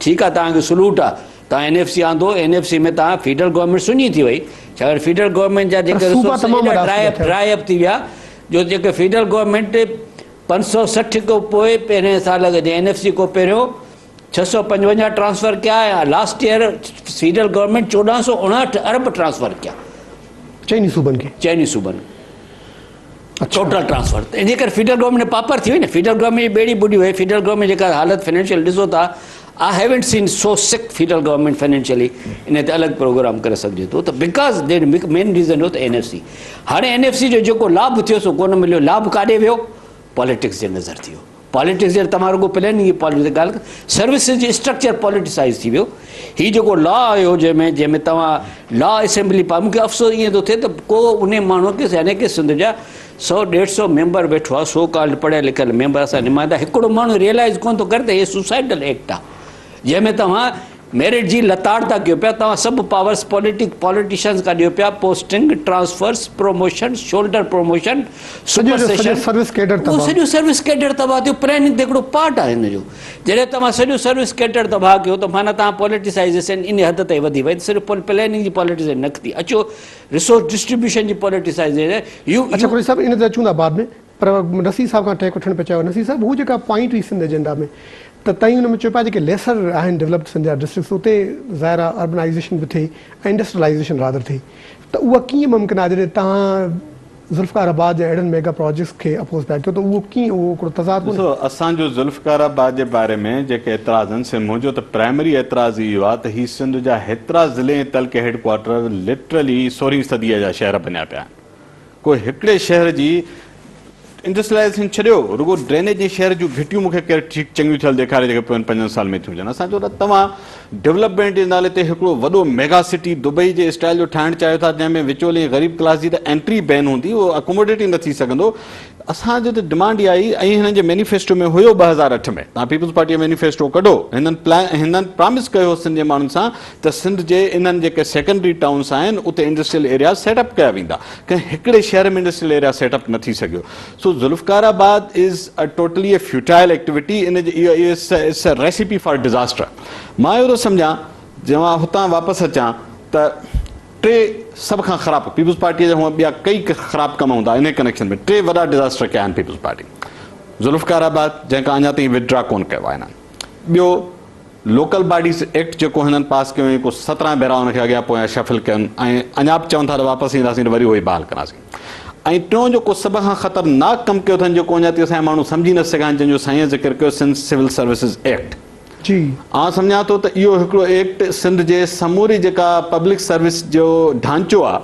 ٺيڪ آ توهان کي سلوٽ آ توهان اين ايف سي آندو اين ايف سي ۾ توهان فيڊرل گورنمينٽ سڃي ٿي وئي ڇاڪاڻ فيڊرل گورنمينٽ جا جيڪي ريسورسز ايڏا ڊرائي اپ ڊرائي اپ ٿي ويا جو جيڪي فيڊرل گورنمينٽ 560 کان پوء پهرين سال جي اين ايف سي کان پهريون 655 ٽرانسفر ڪيا ۽ لاسٽ ايئر فيڊرل گورنمينٽ 1459 ارب ٽرانسفر ڪيا چئني صوبن کي چئني صوبن ٽوٽل ٽرانسفر ته انهي ڪري فيڊرل گورنمينٽ پاپر ٿي وئي نه فيڊرل گورنمينٽ جي ٻيڙي ٻڏي وئي فيڊرل گورنمينٽ جيڪا حالت فنانشل ڏسو ٿا I haven't seen so sick federal government financially ان تي الڳ پروگرام ڪري سگهجي ٿو ته because main reason هو ته اين ايف سي هاڻي اين ايف سي جو جيڪو لاڀ ٿيو سو ڪونه مليو لاڀ ڪاڏي ويو پاليٽڪس جي نظر ٿي ويو پاليٽڪس جي توهان رڳو پلاننگ جي پاليٽڪس جي ڳالهه سروسز جي اسٽرڪچر پاليٽيسائز ٿي ويو هي جيڪو لا آيو جنهن ۾ جنهن ۾ توهان لا اسيمبلي پا مونکي افسوس ائين ٿو ٿئي ته ڪو ان ماڻهو کي يعني ڪي سنڌ جا سو ڏيڍ سو ميمبر ويٺو آهي سو ڪالڊ پڙهيل لکيل ميمبر اسان نمائندا هڪڙو ماڻهو ريئلائز ڪونه ٿو ڪري ته هي سوسائيڊل ايڪٽ آهي جنهن ۾ توهان ميرٽ جي لتاڙ ٿا ڪيو پيا توهان سڀ پاورس پوليٽڪ پاليٽيشنز کان ڏيو پيا posting transfers promotion shoulder promotion supersession service cadre اهو سڄو سروس ڪيڊر تباهه ٿيو پلاننگ ته هڪڙو پارٽ آهي هن جو جڏهن توهان سڄو سروس ڪيڊر تباهه ڪيو ته معنيٰ توهان پوليٽيسائيزيشن ان حد تائين وڌي وئي صرف پلاننگ جي پوليٽيسائيزيشن نه ٿي اچو ريسورس ڊسٽريبيوشن جي پوليٽيسائيزيشن يو اڇا قريشي صاحب ان تي اچون ٿا بعد ۾ پر نصير صاحب کان ٽيڪ وٺڻ پئي چاهيو نصير صاحب هو جيڪا پوائنٽ هئي سنڌ ايجنڊا ۾ ته تائين ان ۾ چيو پيا جيڪي ليسر آهن ڊولپڊ سنڌ جا ڊسٽرڪٽس اتي ظاهر آهي اربنائيزيشن به ٿئي ۽ انڊسٽريلائيزيشن رادر ٿئي ته اها ڪيئن ممڪن آهي جڏهن توهان ذوالفقار آباد جا اهڙن ميگا پراجيڪٽس کي اپوز پيا ڪيو ته اهو ڪيئن اهو هڪڙو تضاد ڪونهي. ڏسو اسان جو ذوالفقار آباد جي باري ۾ جيڪي اعتراض آهن سي منهنجو ته پرائمري اعتراض ئي اهو آهي ته هي سنڌ جا هيترا ضلعي ۽ تعلقي هيڊ ڪوارٽر لٽرلي سورهين صديء جا شهر بنيا پيا آهن. ڪو هڪڙي شهر جي انڊسٽريلائيزيشن ڇڏيو، رڳو ڊرينيج ۽ شهر جون گهٽيون مون کي ڪير ٺيڪ چڱيون ٿيل ڏيکاري جيڪي پوين پنجن سالن ۾ ٿيون هجن. اسان چئون ٿا توهان ڊولپمينٽ جي نالي تي هڪڙو وڏو ميگا سٽي دبئي جي اسٽائيل جو ٺاهڻ چاهيو ٿا جنهن ۾ وچولي ۽ غريب ڪلاس جي ته انٽري بين هوندي اهو اڪوموڊيٽ ئي نه ٿي سگهندو. اسان جو ته ڊمانڊ اها آئي ۽ هنن جي مينيفيسٽو ۾ هيو 2008 ۾ توهان پيپلز پارٽي جو مينيفيسٽو ڪڍو هنن پلان هنن پرامس ڪيو هو سنڌ جي ماڻهن سان ته سنڌ جي انهن جيڪي سيڪنڊري ٽائونس آهن اتي انڊسٽريل ايرياز سيٽ اپ ڪيا ويندا ڪنهن هڪڙي شهر ۾ انڊسٽريل ايريا سيٽ اپ نه ٿي سگهيو so Zulfiqar Abad is a totally a futile activity ان جي it's a recipe for disaster مان اهو ٿو سمجهان جي مان هتان واپس اچان ته ٽي سڀ کان خراب پيپلز پارٽي جا هونء ٻيا ڪئي خراب ڪم هوندا انهي ڪنيڪشن ۾ ٽي وڏا ڊزاسٽر ڪيا آهن پيپلز پارٽي ذوالفقار آباد جنهن کان اڃا تائين وڊرا ڪونه ڪيو آهي هنن. ٻيو لوڪل باڊيز ايڪٽ جيڪو هنن پاس ڪيو ۽ ڪو 17 ڀيرا ان کي اڳيان پويان شفل ڪين ۽ اڃا به چون ٿا ته واپس اينداسين ته وري اهو ئي بحال ڪنداسين. ۽ ٽيون جيڪو سڀ کان خطرناڪ ڪم ڪيو اٿن جيڪو اڃا تائين اسان جا ماڻهو سمجهي نه سگهيا آهن جنهن جو سائينء ذڪر ڪيو سنڌ سول سروسز ايڪٽ. جي. آئون سمجهان ٿو ته اهو هڪڙو ايڪٽ سنڌ جي سموري جيڪا پبلڪ سروس جو ڍانچو آهي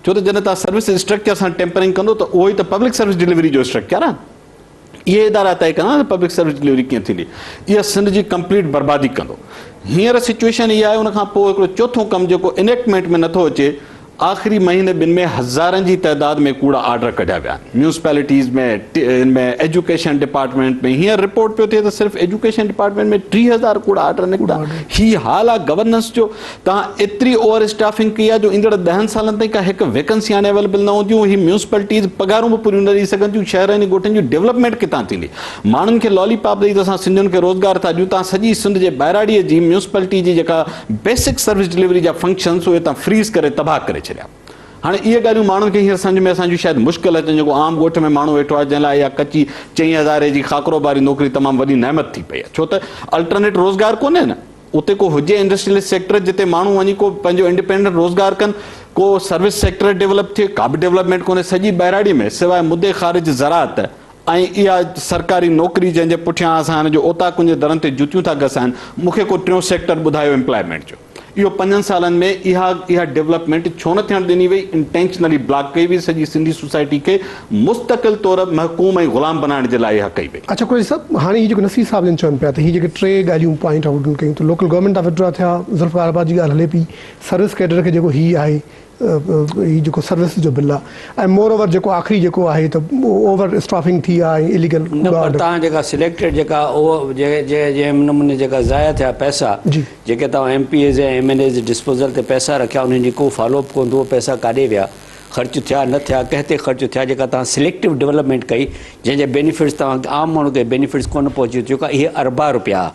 ڇو ته جڏهن توهان سروس اسٽرڪچر سان ٽيمپرنگ ڪندو ته اهو ئي ته پبلڪ سروس ڊليوري جو اسٽرڪچر آهي. اهي ادارا طئي ڪندا ته پبلڪ سروس ڊليوري ڪيئن ٿيندي. اها سنڌ جي ڪمپليٽ بربادي ڪندو. هينئر سچوئيشن اها آهي ان کان پوء هڪڙو چوٿون ڪم جيڪو انيڪٽمينٽ ۾ نٿو اچي آخري مهيني ٻن ۾ هزارن جي تعداد ۾ ڪوڙا آرڊر ڪڍيا ويا آهن ميونسپالٽيز ۾ ان ۾ ايجوڪيشن ڊپارٽمينٽ ۾ هينئر رپورٽ پيو ٿئي ته صرف ايجوڪيشن ڊپارٽمينٽ ۾ 3000 ڪوڙا آرڊر نڪتا. هي حال آهي گورننس جو. توهان ايتري اوور اسٽافنگ ڪئي آهي جو ايندڙ ڏهن سالن تائين ڪا هڪ ويڪنسي هاڻي اويليبل نه هونديون، هي ميونسپلٽيز پگهارون به پوريون نه ڏئي سگهن ٿيون، شهرن ۽ ڳوٺن جون ڊولپمينٽ ڪٿان ٿيندي؟ ماڻهن کي لالي پاپ ڏئي ته اسان سنڌين کي روزگار ٿا ڏيون، توهان سڄي سنڌ جي ٻهراڙيء جي ميونسپلٽي جي جيڪا بيسڪ سروس ڊليوري جا فنڪشنز اهي توهان فريز ڪري تباهه ڪري ڇڏيا. هاڻي اهي ڳالهيون ماڻهن کي هينئر سمجهه ۾ اسان جون شايد مشڪل اچن، جيڪو عام ڳوٺ ۾ ماڻهو ويٺو آهي جنهن لاء اها ڪچي چئين هزاري جي خاڪروباري نوڪري تمام وڏي نعمت ٿي پئي آهي ڇو ته الٽرنيٽ روزگار ڪونهي نه. اتي ڪو هجي انڊسٽريلسٽ سيڪٽر جتي ماڻهو وڃي ڪو پنهنجو انڊيپينڊنٽ روزگار ڪن، ڪو سروس سيڪٽر ڊولپ ٿئي، ڪا به ڊولپمينٽ ڪونهي سڄي ٻهراڙي ۾ سواء مدي خارج زراعت ۽ اها سرڪاري نوڪري جنهن جي پٺيان اسان هن جو اوطاقن جي درن تي جوتيون ٿا گسائن، مون کي ڪو ٽيون سيڪٽر ٻڌايو ايمپلائمينٽ جو. اهو پنجن سالن ۾ اها اها ڊولپمينٽ ڇو نه ٿيڻ ڏني وئي، انٽينشنلي بلاڪ ڪئي وئي، سڄي سنڌي سوسائٽي کي مستقل طور محڪوم ۽ غلام بنائڻ جي لاء اها ڪئي وئي. اڇا قريشي صاحب هاڻي هي جيڪو نصير صاحب جن چون پيا ته هي جيڪي ٽي ڳالهيون پوائنٽ آئوٽ ڪيون ته لوڪل گورنمينٽ تان وڊرا ٿيا، ذوالفقار آباد جي ڳالهه هلي پئي، سروس ڪيڊر کي جيڪو هي آهي هي جيڪو سروس جو بل آهي ۽ مور اوور جيڪو آخري جيڪو آهي ته اوور اسٽافنگ ٿي آهي ۽ اليگل نه پر تان جيڪا سليڪٽيڊ جيڪا او جنهن نموني جيڪا ضايع ٿيا پئسا جيڪي توهان M P As ۽ M N As جي ڊسپوزل تي پئسا رکيا انهن جي ڪو فالو اپ ڪونه ٿيو پئسا ڪاڏي ويا خرچ ٿيا نه ٿيا ڪنهن تي خرچ ٿيا جيڪا توهان سليڪٽو ڊولپمينٽ ڪئي جنهن جا بينيفٽس توهان کي عام ماڻهو کي بينيفٽس ڪونه پهچي چڪا اهي اربها روپيا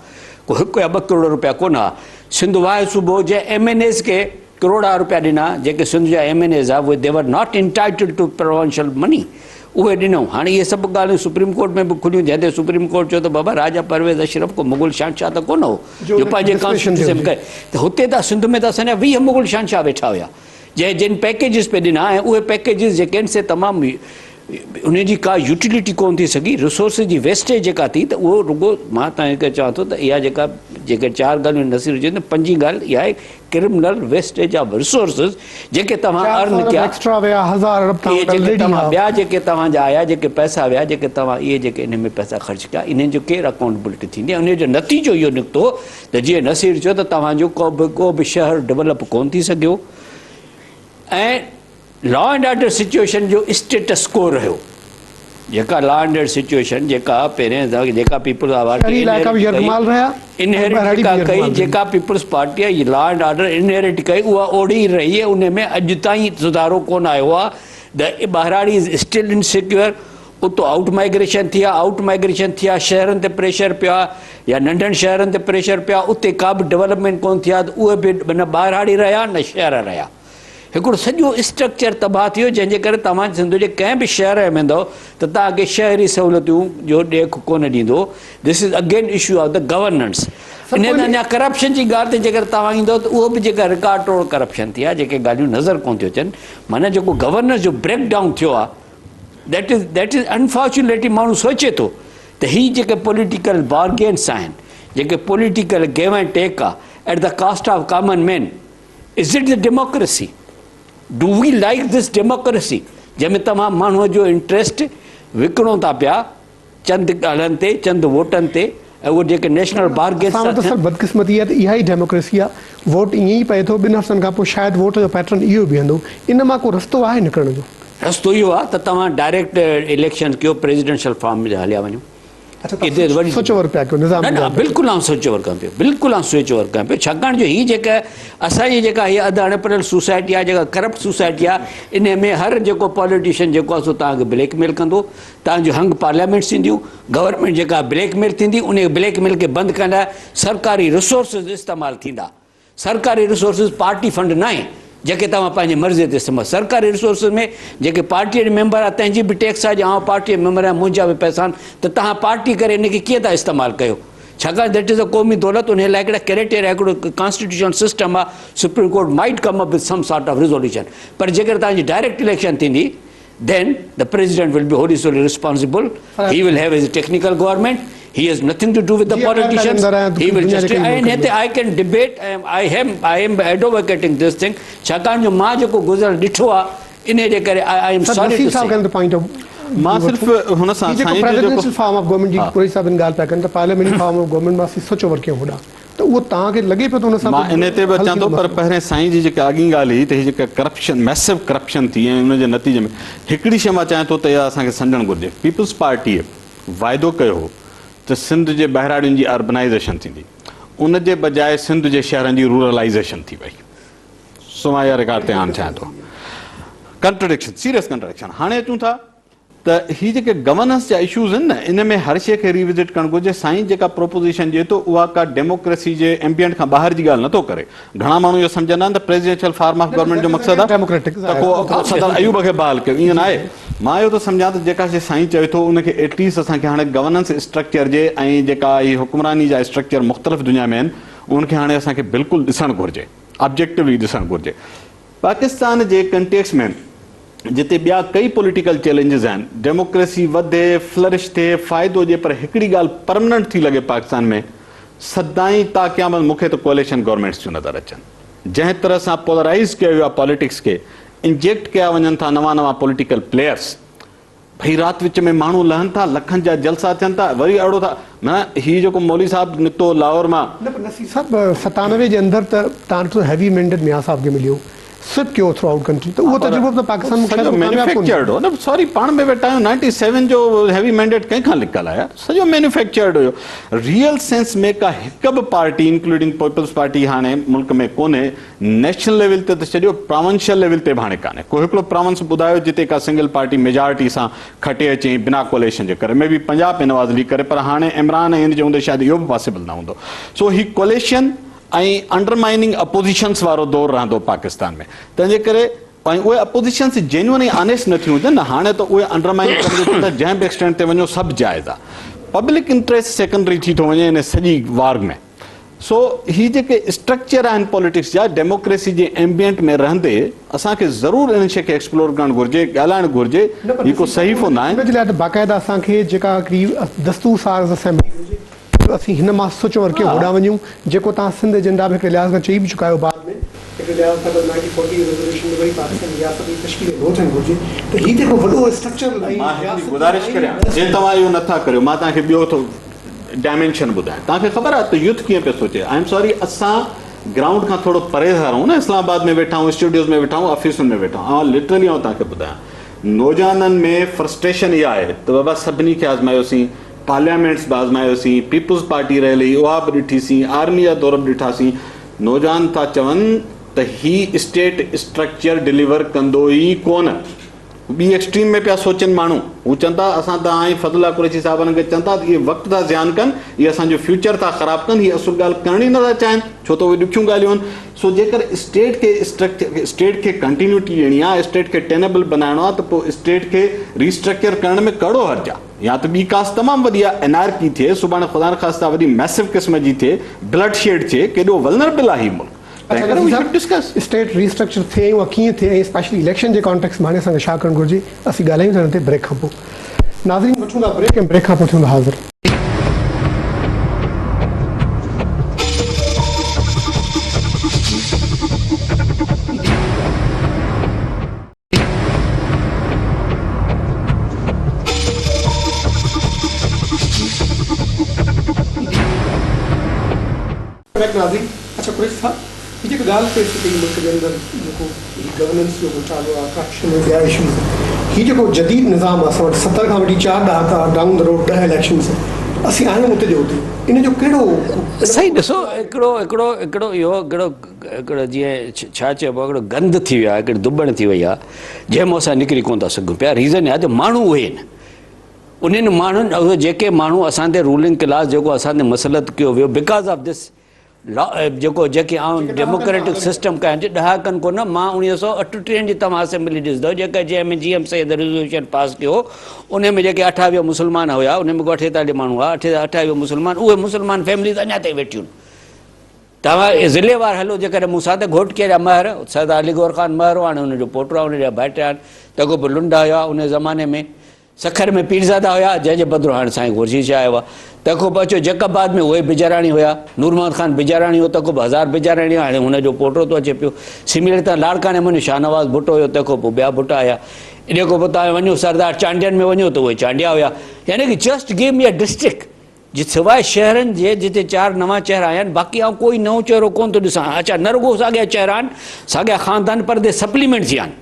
ڪو هڪ يا ٻه ڪروڙ روپيا ڪونه ها سنڌ واحد صوبو جنهن ايم اين ايز کي ڪروڙها روپيا ڏنا جيڪي سنڌ جا ايم اين ايز ها اهي they were not entitled to provincial money اهي ڏنائون هاڻي اهي سڀ ڳالهيون سپريم ڪورٽ ۾ به کليون جنهن تي سپريم ڪورٽ چيو ته بابا راجا پرويز اشرف ڪو مغل شهنشاهه ته ڪونه هو جو پنهنجي ڪانسٽيٽيوشن ڪري ته هتي ته سنڌ ۾ ته اسان جا 20 مغل شهنشاهه ويٺا هيا جنهن جن پيڪيجز پي ڏنا ۽ اهي پيڪيجز جيڪي آهن سي تمام انهن جي ڪا يوٽيلٽي ڪونه ٿي سگهي ريسورسز جي ويسٽيج جيڪا ٿي ته اهو رڳو مان توهان کي چوان ٿو ته اها جيڪا جيڪي چار ڳالهيون نصير چيون ته پنجين ڳالهه اها آهي ڪرمنل ويسٽيج آف ريسورسز جيڪي توهان ارن ڪيا ايڪسٽرا ويا هزار ارب توهان وٽ الريڊي ها ٻيا جيڪي توهان جا آيا جيڪي پئسا ويا جيڪي توهان اهي جيڪي انهن ۾ پئسا خرچ ڪيا انهن جو ڪير اڪائونٽبلٽي ٿيندي انهن جو نتيجو اهو نڪتو ته جيئن نصير چيو ته توهان جو ڪو به ڪو به شهر ڊولپ ڪون ٿي سگهيو ۽ لا اينڊ آرڊر سچوئيشن جو اسٽيٽس ڪو رهيو جيڪا لا اينڊ آرڊر سچوئيشن جيڪا پهرين جيڪا پيپلز پارٽي انهيرٽ جيڪا ڪئي جيڪا peoples party law and order inherit ڪئي اها اوڙي ئي رهي ان ۾ اڄ تائين سڌارو ڪون آيو آهي د ٻهراڙي از اسٽل انسيڪيور اتو آئوٽ مائگريشن ٿي آ آئوٽ مائگريشن ٿي آ شهرن تي پريشر پيو آ يا ننڍن شهرن تي پريشر پيو آ اتي ڪا به ڊولپمينٽ ڪون ٿي آ ته اهي به نه ٻهراڙي رهيا نه شهر رهيا هڪڙو سڄو اسٽرڪچر تباهه ٿي ويو جنهن جي ڪري توهان سنڌ جي ڪنهن به شهر ۾ ويندؤ ته توهان کي شهري سهولتيون جو ڏيک ڪونه ڏيندو this is again issue of the governance انهي ۾ اڃا ڪرپشن جي ڳالهه تي جيڪر توهان ايندؤ ته اهو به جيڪا رڪارڊ ٽوڙ ڪرپشن ٿي آهي جيڪي ڳالهيون نظر ڪونه ٿيون اچن معنيٰ جيڪو گورننس جو بريڪ ڊائون ٿيو آهي that is that is unfortunately ماڻهو سوچي ٿو ته هي جيڪي پوليٽيڪل بارگينس آهن جيڪي پوليٽيڪل گيو اينڊ ٽيڪ آهي at the cost of common man is it the democracy do we like this democracy جنهن ۾ توهان ماڻهو جو انٽريسٽ وڪڻو ٿا پيا چند ڳالهن تي چند ووٽن تي ۽ اهي جيڪي نيشنل بارگينس اسان وٽ ته سر بدقسمتي آهي ته اها ئي ڊيموڪريسي آهي ووٽ ائين ئي پئي ٿو ٻن هفتن کان پوء شايد ووٽ جو پيٽرن اهو ئي بيهندو ان مان ڪو رستو آهي نڪرڻ جو؟ رستو اهو آهي ته توهان ڊائريڪٽ اليڪشن ڪيو پريزيڊنشل فارم ۾ هليا وڃو. اڇا توهان سوئچ اوور پيا ڪيو نظام نه نه بلڪل آئون سوئچ اوور ڪيان پيو بلڪل آئون سوئچ اوور ڪيان پيو ڇاڪاڻ جو هي جيڪا اسان جي جيڪا هي اڌ اڻ پڙهيل سوسائٽي آهي جيڪا ڪرپٽ سوسائٽي آهي ان ۾ هر جيڪو پاليٽيشن جيڪو آهي سو توهان کي بليڪ ميل ڪندو توهان جون هنگ پارليامينٽس ٿينديون، گورنمينٽ جيڪا بليڪ ميل ٿيندي انهي بليڪ ميل کي بند ڪرڻ لاء سرڪاري ريسورسز استعمال ٿيندا، سرڪاري ريسورسز پارٽي فنڊ ناهي جيڪي توهان پنهنجي مرضي تي استعمال سرڪاري ريسورسز ۾ جيڪي پارٽي جو ميمبر آهي تنهن جي به ٽيڪس آهي جي آئون پارٽي جو ميمبر آهيان منهنجا به پئسا آهن ته توهان پارٽي ڪري ان کي ڪيئن ٿا استعمال ڪيو ڇاڪاڻ that از ا قومي دولت انهي لاء هڪڙا ڪريٽيريا هڪڙو ڪانسٽيٽيوشنل سسٽم آهي supreme court might come up with some sort of resolution پر جيڪڏهن توهان جي ڊائريڪٽ اليڪشن ٿيندي then the president will be wholly solely responsible he will have his technical government he has nothing to do with the politicians he will just ۽ ان تي I can debate ۽ I am I am advocating this thing ڇاڪاڻ جو مان جيڪو گذريل ڏٺو آ انهي جي ڪري I am sorry to سي. مان صرف هن سان سائين جو جيڪو پريزيڊنشل فارم آف گورنمينٽ جي قريشي صاحب ان ڳالهه پيا ڪن ته پارليامينٽري فارم آف گورنمينٽ مان اسين سوچ اوور ڪيون هوڏانهن ته اهو توهان کي لڳي پيو ته ان سان مان انهي تي به اچان ٿو پر پهرين سائين جي جيڪا اڳين ڳالهه هئي ته هي جيڪا ڪرپشن ميسو ڪرپشن ٿي ۽ ان جي نتيجي ۾ هڪڙي شيء مان چاهيان ٿو ته اها اسان کي سمجهڻ گهرجي پيپلز پارٽيء واعدو ڪيو هو ته سنڌ جي ٻهراڙين جي اربنائيزيشن ٿيندي ان جي بجاء سنڌ جي شهرن جي رورلائيزيشن ٿي وئي سو مان اها رڪارڊ تي آڻڻ چاهيان ٿو ڪنٽرڊڪشن سيريس ڪنٽرڊڪشن هاڻي اچون ٿا ته هي جيڪي گورننس جا اشوز آهن نه ان ۾ هر شيء کي ري وزٽ ڪرڻ گهرجي سائين جيڪا پروپوزيشن ڏئي ٿو اها ڪا ڊيموڪريسي جي ايمبيئنٽ کان ٻاهر جي ڳالهه نٿو ڪري گهڻا ماڻهو اهو سمجهندا آهن ته پريزيڊنشل فارم آف گورنمينٽ جو مقصد آهي ته ڪو صدر ايوب کي بحال ڪيو ائين ناهي مان اهو ٿو سمجهان ته جيڪا شيء سائين چوي ٿو ان کي ايٽليسٽ اسان کي هاڻي گورننس اسٽرڪچر جي ۽ جيڪا هي حڪمراني جا اسٽرڪچر مختلف دنيا ۾ آهن ان کي هاڻي اسان کي بلڪل ڏسڻ گهرجي آبجيڪٽولي ڏسڻ گهرجي پاڪستان جي ڪنٽيڪس ۾ جتي ٻيا ڪئي پوليٽيڪل چئلينجز آهن، ڊيموڪريسي وڌي، فلرش ٿئي، فائدو ڏئي پر هڪڙي ڳالهه پرمننٽ ٿي لڳي پاڪستان ۾ سدائين تا قيامت مون کي ته ڪوئليشن گورنمينٽس ٿيون نظر اچن. جنهن طرح سان پولرائيز ڪيو ويو آهي پاليٽڪس کي، انجيڪٽ ڪيا وڃن ٿا نوان نوان پوليٽيڪل پليئرس، ڀئي رات وچ ۾ ماڻهو لهن ٿا، لکن جا جلسا ٿين ٿا، وري اهڙو ٿا معنيٰ هي جيڪو مولوي صاحب نڪتو لاهور مان. نه پر نصير صاحب 97 جي اندر ته تان ڏٺو هيوي مينڊيٽ ميان صاحب کي مليو سوئپ ڪيو ٿرو آئوٽ ڪنٽري ته اهو تجربو به ته پاڪستان ۾ شايد ڪو ڪامياب ڪونهي. مينوفيڪچرڊ هو نه سوري پاڻ ۾ ويٺا آهيون 97 جو هيوي مينڊيٽ ڪنهن کان لڪل آهي يار سڄو مينوفيڪچرڊ هيو ريئل سينس ۾ ڪا هڪ به پارٽي انڪلوڊنگ پيپلز پارٽي هاڻي ملڪ ۾ ڪونهي نيشنل ليول تي ته ڇڏيو پراونشل ليول تي به هاڻي ڪانهي ڪو هڪڙو پراونس ٻڌايو جتي ڪا سنگل پارٽي ميجارٽي سان کٽي اچي ۽ بنا ڪوليشن جي ڪري مي بي پنجاب ۾ نواز ليگ ڪري پر هاڻي عمران ۽ ان جي هوندي شايد اهو به پاسيبل نه هوندو سو هي ڪوليشن ۽ انڊرمائننگ اپوزيشنس وارو دور رهندو پاڪستان ۾ تنهن جي ڪري ۽ اهي اپوزيشنس جينيون ۽ آنيسٽ نه ٿيون هجن نه هاڻي ته اهي انڊرمائن ڪرڻ جو چون ٿا جنهن به ايڪسٽينٽ تي وڃو سڀ جائز آهي پبلڪ انٽريسٽ سيڪنڊري ٿي ٿو وڃي ان سڄي وار ۾ سو هي جيڪي اسٽرڪچر آهن پاليٽڪس جا ڊيموڪريسي جي ايمبيئنٽ ۾ رهندي اسان کي ضرور انهن شين کي ايڪسپلور ڪرڻ گهرجي، ڳالهائڻ گهرجي، هي ڪو صحيفو ناهي. ان جي لاء ته باقاعده اسان کي جيڪا هڪڙي دستور ساز اسيمبلي هجي جو اسين هن مان سوچ ورڪي هوڏانهن وڃون جيڪو توهان سنڌ ايجنڊا ۾ هڪڙي لحاظ کان چئي به چڪا آهيو بعد ۾ هڪڙي لحاظ کان ته نائنٽين فورٽي ريزوليوشن ۾ وري پاڪستان جي رياست جي تشڪيل نو ٿيڻ گهرجي ته هي جيڪو وڏو اسٽرڪچرل ۽ مان هڪڙي رياست گذارش ڪريان جي توهان اهو نٿا ڪريو مان توهان کي ٻيو ٿو ڊائمينشن ٻڌايان توهان کي خبر آهي ته يوٿ ڪيئن پيو سوچي I am sorry اسان گرائونڊ کان ٿورو پري ٿا رهون نه اسلام آباد ۾ ويٺا آهيون اسٽوڊيوز ۾ ويٺا آهيون آفيسن ۾ ويٺا آهيون لٽرلي آئون توهان کي ٻڌايان نوجوانن ۾ فرسٽريشن اها آهي ته بابا سڀني کي آزمايوسين پارليامينٽس به آزمايوسين پيپلز پارٽي رهيل هئي اها به ڏٺيسين آرمي جا دور به ڏٺاسين نوجوان ٿا چون ته هي اسٽيٽ اسٽرڪچر ڊليور ڪندو ئي ڪونه ٻي ايڪسٽريم ۾ پيا سوچين ماڻهو هو چون ٿا اسان ته ۽ فضل الله قريشي صاحب انهن کي چون ٿا ته اهي وقت ٿا زيان ڪن اهي اسان جو فيوچر ٿا خراب ڪن هي اصل ڳالهه ڪرڻ ئي نٿا چاهين ڇو ته اهي ڏکيون ڳالهيون آهن سو جيڪر اسٽيٽ کي اسٽرڪچر اسٽيٽ کي ڪنٽينيوٽي ڏيڻي آهي اسٽيٽ کي ٽينيبل بنائڻو آهي ته پوء اسٽيٽ کي ريسٽرڪچر ڪرڻ ۾ ڪهڙو حرج آهي يا ته ٻي ڪاس تمام وڏي آهي انارڪي ٿئي سڀاڻي خدانخواسته وڏي ميسو قسم جي ٿئي بلڊ شيڊ ٿئي ڪيڏو ولنربل آهي هي ملڪ اڇا نصير صاحب اسٽيٽ ري اسٽرڪچر ٿئي اها ڪيئن ٿئي ۽ اسپيشلي اليڪشن جي ڪانٽيڪس ۾ هاڻي اسان کي ڇا ڪرڻ گهرجي اسين ڳالهايون ٿا ان تي بريڪ کان پوء ناظرين وٺون ٿا بريڪ ۽ بريڪ کان پوء ٿيون ٿا حاضر. بيڪ ناظرين اڇا قريشي صاحب هي جيڪا ڳالهه پيش ٿي ڪئي ملڪ جي اندر جيڪو هي گورننس جو گهوٽالو آهي ڪرپشن ۽ ٻيا اشوز هي جيڪو جديد نظام آهي اسان وٽ 70 کان وٺي چار ڏهاڪا ڊائون the road 10 elections اسين آهيون اتي جو اتي ان جو ڪهڙو سائين ڏسو هڪڙو هڪڙو هڪڙو اهو هڪڙو هڪڙو جيئن ڇا چئبو آهي هڪڙو گند ٿي ويو آهي هڪڙي دٻڻ ٿي وئي آهي جنهن مان اسان نڪري ڪونه ٿا سگهون پيا ريزن اها جو ماڻهو اهي آهن انهن ماڻهن جيڪي ماڻهو اسان تي رولنگ ڪلاس جيڪو اسان تي مسلط ڪيو ويو because of this جيڪو جيڪي آئون ڊيموڪريٽڪ سسٽم ڪيان جي ڏهاڪن ڪو نه مان 1938 جي توهان اسيمبلي ڏسندو جيڪا جنهن ۾ G M Syed resolution pass ڪيو ان ۾ جيڪي 28 مسلمان هيا ان ۾ ڪو 48 ماڻهو هئا 28 مسلمان اهي مسلمان فيمليز اڃا تائين ويٺيون توهان ضلعي وار هلو جيڪڏهن مون سان ته گهوٽڪي جا مهر سردار علي گوهر خان مهر هو هاڻي ان جو پوٽو آهي ان جا ڀائٽيا آهن تنهن کان پوء لنڊا هيا ان زماني ۾ سکر ۾ پيرزادا هيا، جنهن جي بدران هاڻ سائين خورشيد شاهه آيو آهي. تنهن کان پوء اچو جيڪب آباد ۾ اهي بجاراڻي هيا. نور محمد خان بجاراڻي هو، تنهن کان پوء هزار بجاراڻي هو، هاڻي هن جو پوٽو ٿو اچي پيو. سميلر تان لاڙڪاڻي ۾ وڃو شاهنواز ڀٽو هيو، تنهن کان پوء ٻيا ڀٽا آيا. انهيء کان پوء توهان وڃو سردار چانڊين ۾ وڃو ته اهي چانڊيا هيا. يعني ڪه just give me a district جي سواء شهرن جي جتي چار نوان چهرا آيا آهن، باقي آئون ڪوئي نئون چهرو ڪونه ٿو ڏسان. اڇا نه رڳو ساڳيا چهرا آهن، ساڳيا خاندان پر the supplement ٿيا آهن.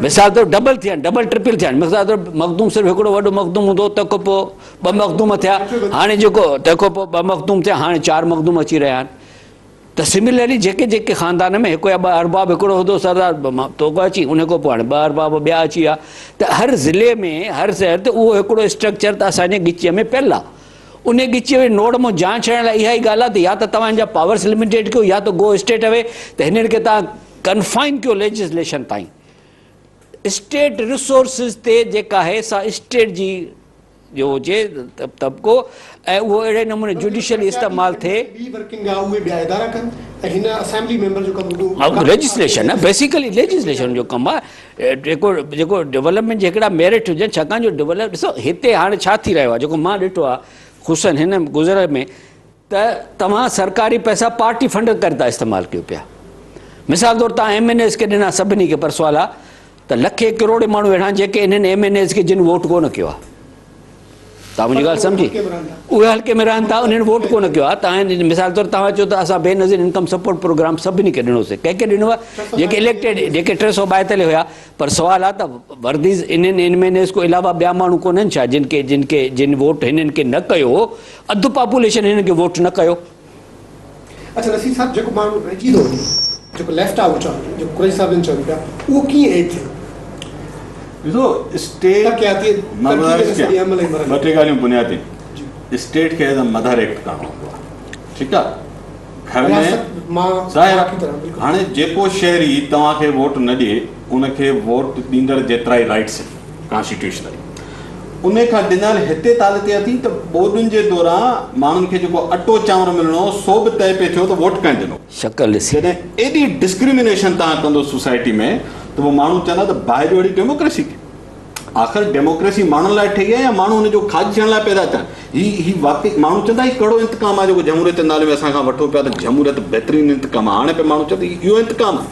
مثال طور ڊبل ٿيا آهن، ڊبل ٽرپل ٿيا آهن. مثال طور مخدوم صرف هڪڙو وڏو مخدوم هوندو هو، تنهن کان پوء ٻه مخدوم ٿيا، هاڻي جيڪو تنهن کان پوء ٻه مخدوم ٿيا، هاڻي چار مخدوم اچي رهيا آهن. ته سملرلي جيڪي جيڪي خاندان ۾ هڪ يا ٻه ارباب هڪڙو هوندو سردار توڪو اچي ان کان پوء هاڻي ٻه ارباب ٻيا اچي ويا ته هر ضلعي ۾ هر شهر تي اهو هڪڙو اسٽرڪچر ته اسان جي ڳچيء ۾ پيل آهي ان ڳچيء ۾ نوڙ مون جان ڇڏڻ لاء اها ئي ڳالهه آهي ته يا ته توهان جا پاورس لميٽيڊ ڪيو يا ته گو اسٽيٽ اوي ته هنن کي توهان ڪنفائن ڪيو ليجسليشن تائين اسٽيٽ ريسورسز تي جيڪا آهي سا اسٽيٽ جي جو هجي طبقو ۽ اهو اهڙي نموني جوڊيشلي استعمال ٿئي. ٻي ورڪنگ آ اهي ٻيا ادارا ڪن ۽ هن اسيمبلي ميمبر جو ڪم رڳو ليجسليشن آ بيسيڪلي ليجسليشن جو ڪم آ جيڪو جيڪو ڊولپمينٽ جي هڪڙا ميرٽ هجن ڇاڪاڻ جو ڊولپ ڏسو هتي هاڻي ڇا ٿي رهيو آ جيڪو مان ڏٺو آ خصوصن هن گذريل ۾ ته توهان سرڪاري پئسا پارٽي فنڊ ڪري ٿا استعمال ڪيو پيا. مثال طور توهان ايم اين ايز کي ڏنا سڀني کي پر سوال آ ته لکين ڪروڙين ماڻهو اهڙا آهن جيڪي انهن ايم اين ايز کي جن ووٽ ڪونه ڪيو آ. توهان منهنجي ڳالهه سمجهي؟ اهي حلقي ۾ رهن ٿا انهن ووٽ ڪونه ڪيو آ. توهان مثال طور توهان چئو ته اسان بينظير انڪم سپورٽ پروگرام سڀني کي ڏنوسي ڪنهن کي ڏنو آ؟ جيڪي اليڪٽيڊ جيڪي 342 هيا پر سوال آ ته ورديز انهن ايم اين ايز کان علاوه ٻيا ماڻهو ڪونهن ڇا جن کي جن کي جن ووٽ هنن کي نه ڪيو هو اڌ پاپوليشن هنن کي ووٽ نه ڪيو. اڇا نصير صاحب جيڪو ماڻهو رهجي ٿو وڃي جيڪو ليفٽ آئوٽ آ جيڪو قريشي صاحب جن چون پيا اهو ڪيئن ايڊ ٿئي؟ ڏسو اسٽيٽ ترقياتي مان ترقي گذارش جي سڄي ڪيان عمل ۽ ٻه مرحلي ٽي ڳالهيون بنيادي جي اسٽيٽ کي ايز ا مدر ايڪٽ ڪرڻو هوندو آ ٺيڪ آ گهر ۾ رياست مان ظاهر باقي طرح بلڪل هاڻي جيڪو شهري توهان کي ووٽ نه ڏئي ان کي ووٽ ڏيندڙ جيترا ئي رائٽس آهن ڪانسٽيٽيوشنلي ان کان ڊنل هتي تعلق اها ٿي ته ٻوڏن جي دوران ماڻهن کي جيڪو اٽو چانور ملڻو هو سو به طئي پئي ٿيو ته ووٽ ڪنهن ڏنو. شڪل ڏسي. جڏهن ايڏي ڊسڪرمينيشن توهان ڪندو سوسائٽي ۾ ته پوء ماڻهو چوندا ته باهه جو اهڙي ڊيموڪريسي ڪي آخر ڊيموڪريسي ماڻهن لاء ٺهي آهي يا ماڻهو ان جو کاڄ ٿيڻ لاء پيدا ٿيا آهن؟ هي هي واقعي ماڻهو چوندا هي ڪهڙو انتقام آهي جيڪو جمهوريت جي نالي ۾ اسان کان وٺو پيا ته جمهوريت بهترين انتقام آهي هاڻي پيا ماڻهو چون ته اهو انتقام آهي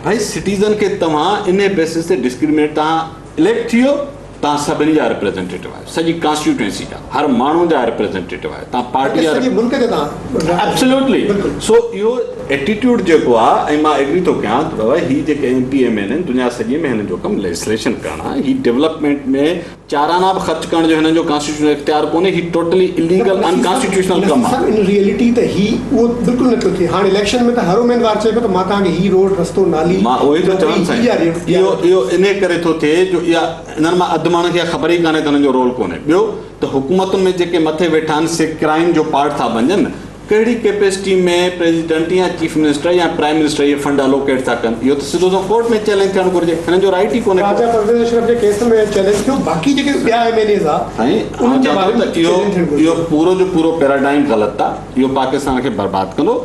ڀائي سٽيزن کي توهان انهي بيسس تي ڊسڪرمينيٽ توهان اليڪٽ ٿي ويو توهان سڀني جا ريپريزينٽيٽو آهيو سڄي ڪانسٽيٽوئنسي جا هر ماڻهو جا ريپريزينٽيٽو آهيو توهان پارٽي جا سڄي ملڪ جا توهان ايبسلوٽلي سو اهو ايٽيٽيوڊ جيڪو آهي ۽ مان ايگري ٿو ڪيان ته بابا هي جيڪي ايم پي ايم اين آهن دنيا سڄي ۾ هنن جو ڪم ليجسليشن ڪرڻ آهي هي ڊولپمينٽ ۾ چارانا به خرچ ڪرڻ جو هنن جو ڪانسٽيٽيوشنل اختيار ڪونهي هي ٽوٽلي اليگل ان ڪانسٽيٽيوشنل ڪم آهي. ان ريئلٽي ته هي اهو بلڪل نه ٿيو ٿئي هاڻ اليڪشن ۾ ته هر اميدوار چئي پيو ته مان توهان کي هي روڊ رستو نالي مان اهو ئي ٿو چوان سائين اهو اهو انهي ڪري ٿو ٿئي جو اها انهن مان اڌ ماڻهن کي اها خبر ئي ڪانهي ته هنن جو رول ڪونهي ٻيو ته حڪومتن ۾ جيڪي مٿي ويٺا آهن سي ڪرائيم جو پارٽ ٿا بنجن ڪهڙي ڪيپيسٽي ۾ پريزيڊنٽ يا چيف منسٽر يا پرائيم منسٽر اهي فنڊ الوڪيٽ ٿا ڪن اهو ته سڌو سنئون ڪورٽ ۾ چئلينج ٿيڻ گهرجي هنن جو رائيٽ ئي ڪونهي ڪو. راجا پرويز اشرف جي ڪيس ۾ چئلينج ٿيو باقي جيڪي ٻيا ايم اين ايز آ سائين انهن جي باري ۾ چئلينج ٿيڻ گهرجي. اهو پورو جو پورو پيراڊائم غلط آ اهو پاڪستان کي برباد ڪندو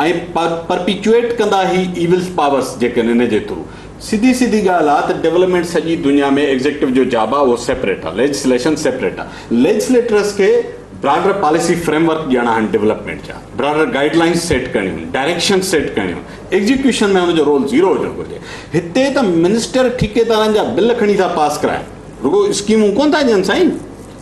۽ پرپيچوئيٽ ڪندا هي ايولز پاورس جيڪي آهن ان جي ٿرو سڌي سڌي ڳالهه آ ته ڊولپمينٽ سڄي دنيا ۾ ايگزيڪٽو جو جاب آ اهو سيپريٽ آ ليجسليشن سيپريٽ آ ليجسليٽرس کي براڊر پاليسي فريم ورڪ ڏيڻا آهن ڊولپمينٽ جا براڊر گائيڊ لائنز سيٽ ڪرڻيون آهن ڊائريڪشن سيٽ ڪرڻيون آهن ايگزيڪيوشن ۾ ان جو رول زيرو هجڻ گهرجي هتي ته منسٽر ٺيڪيدارن جا بل کڻي ٿا پاس ڪرائن رڳو اسڪيمون ڪونه ٿا ڏين سائين.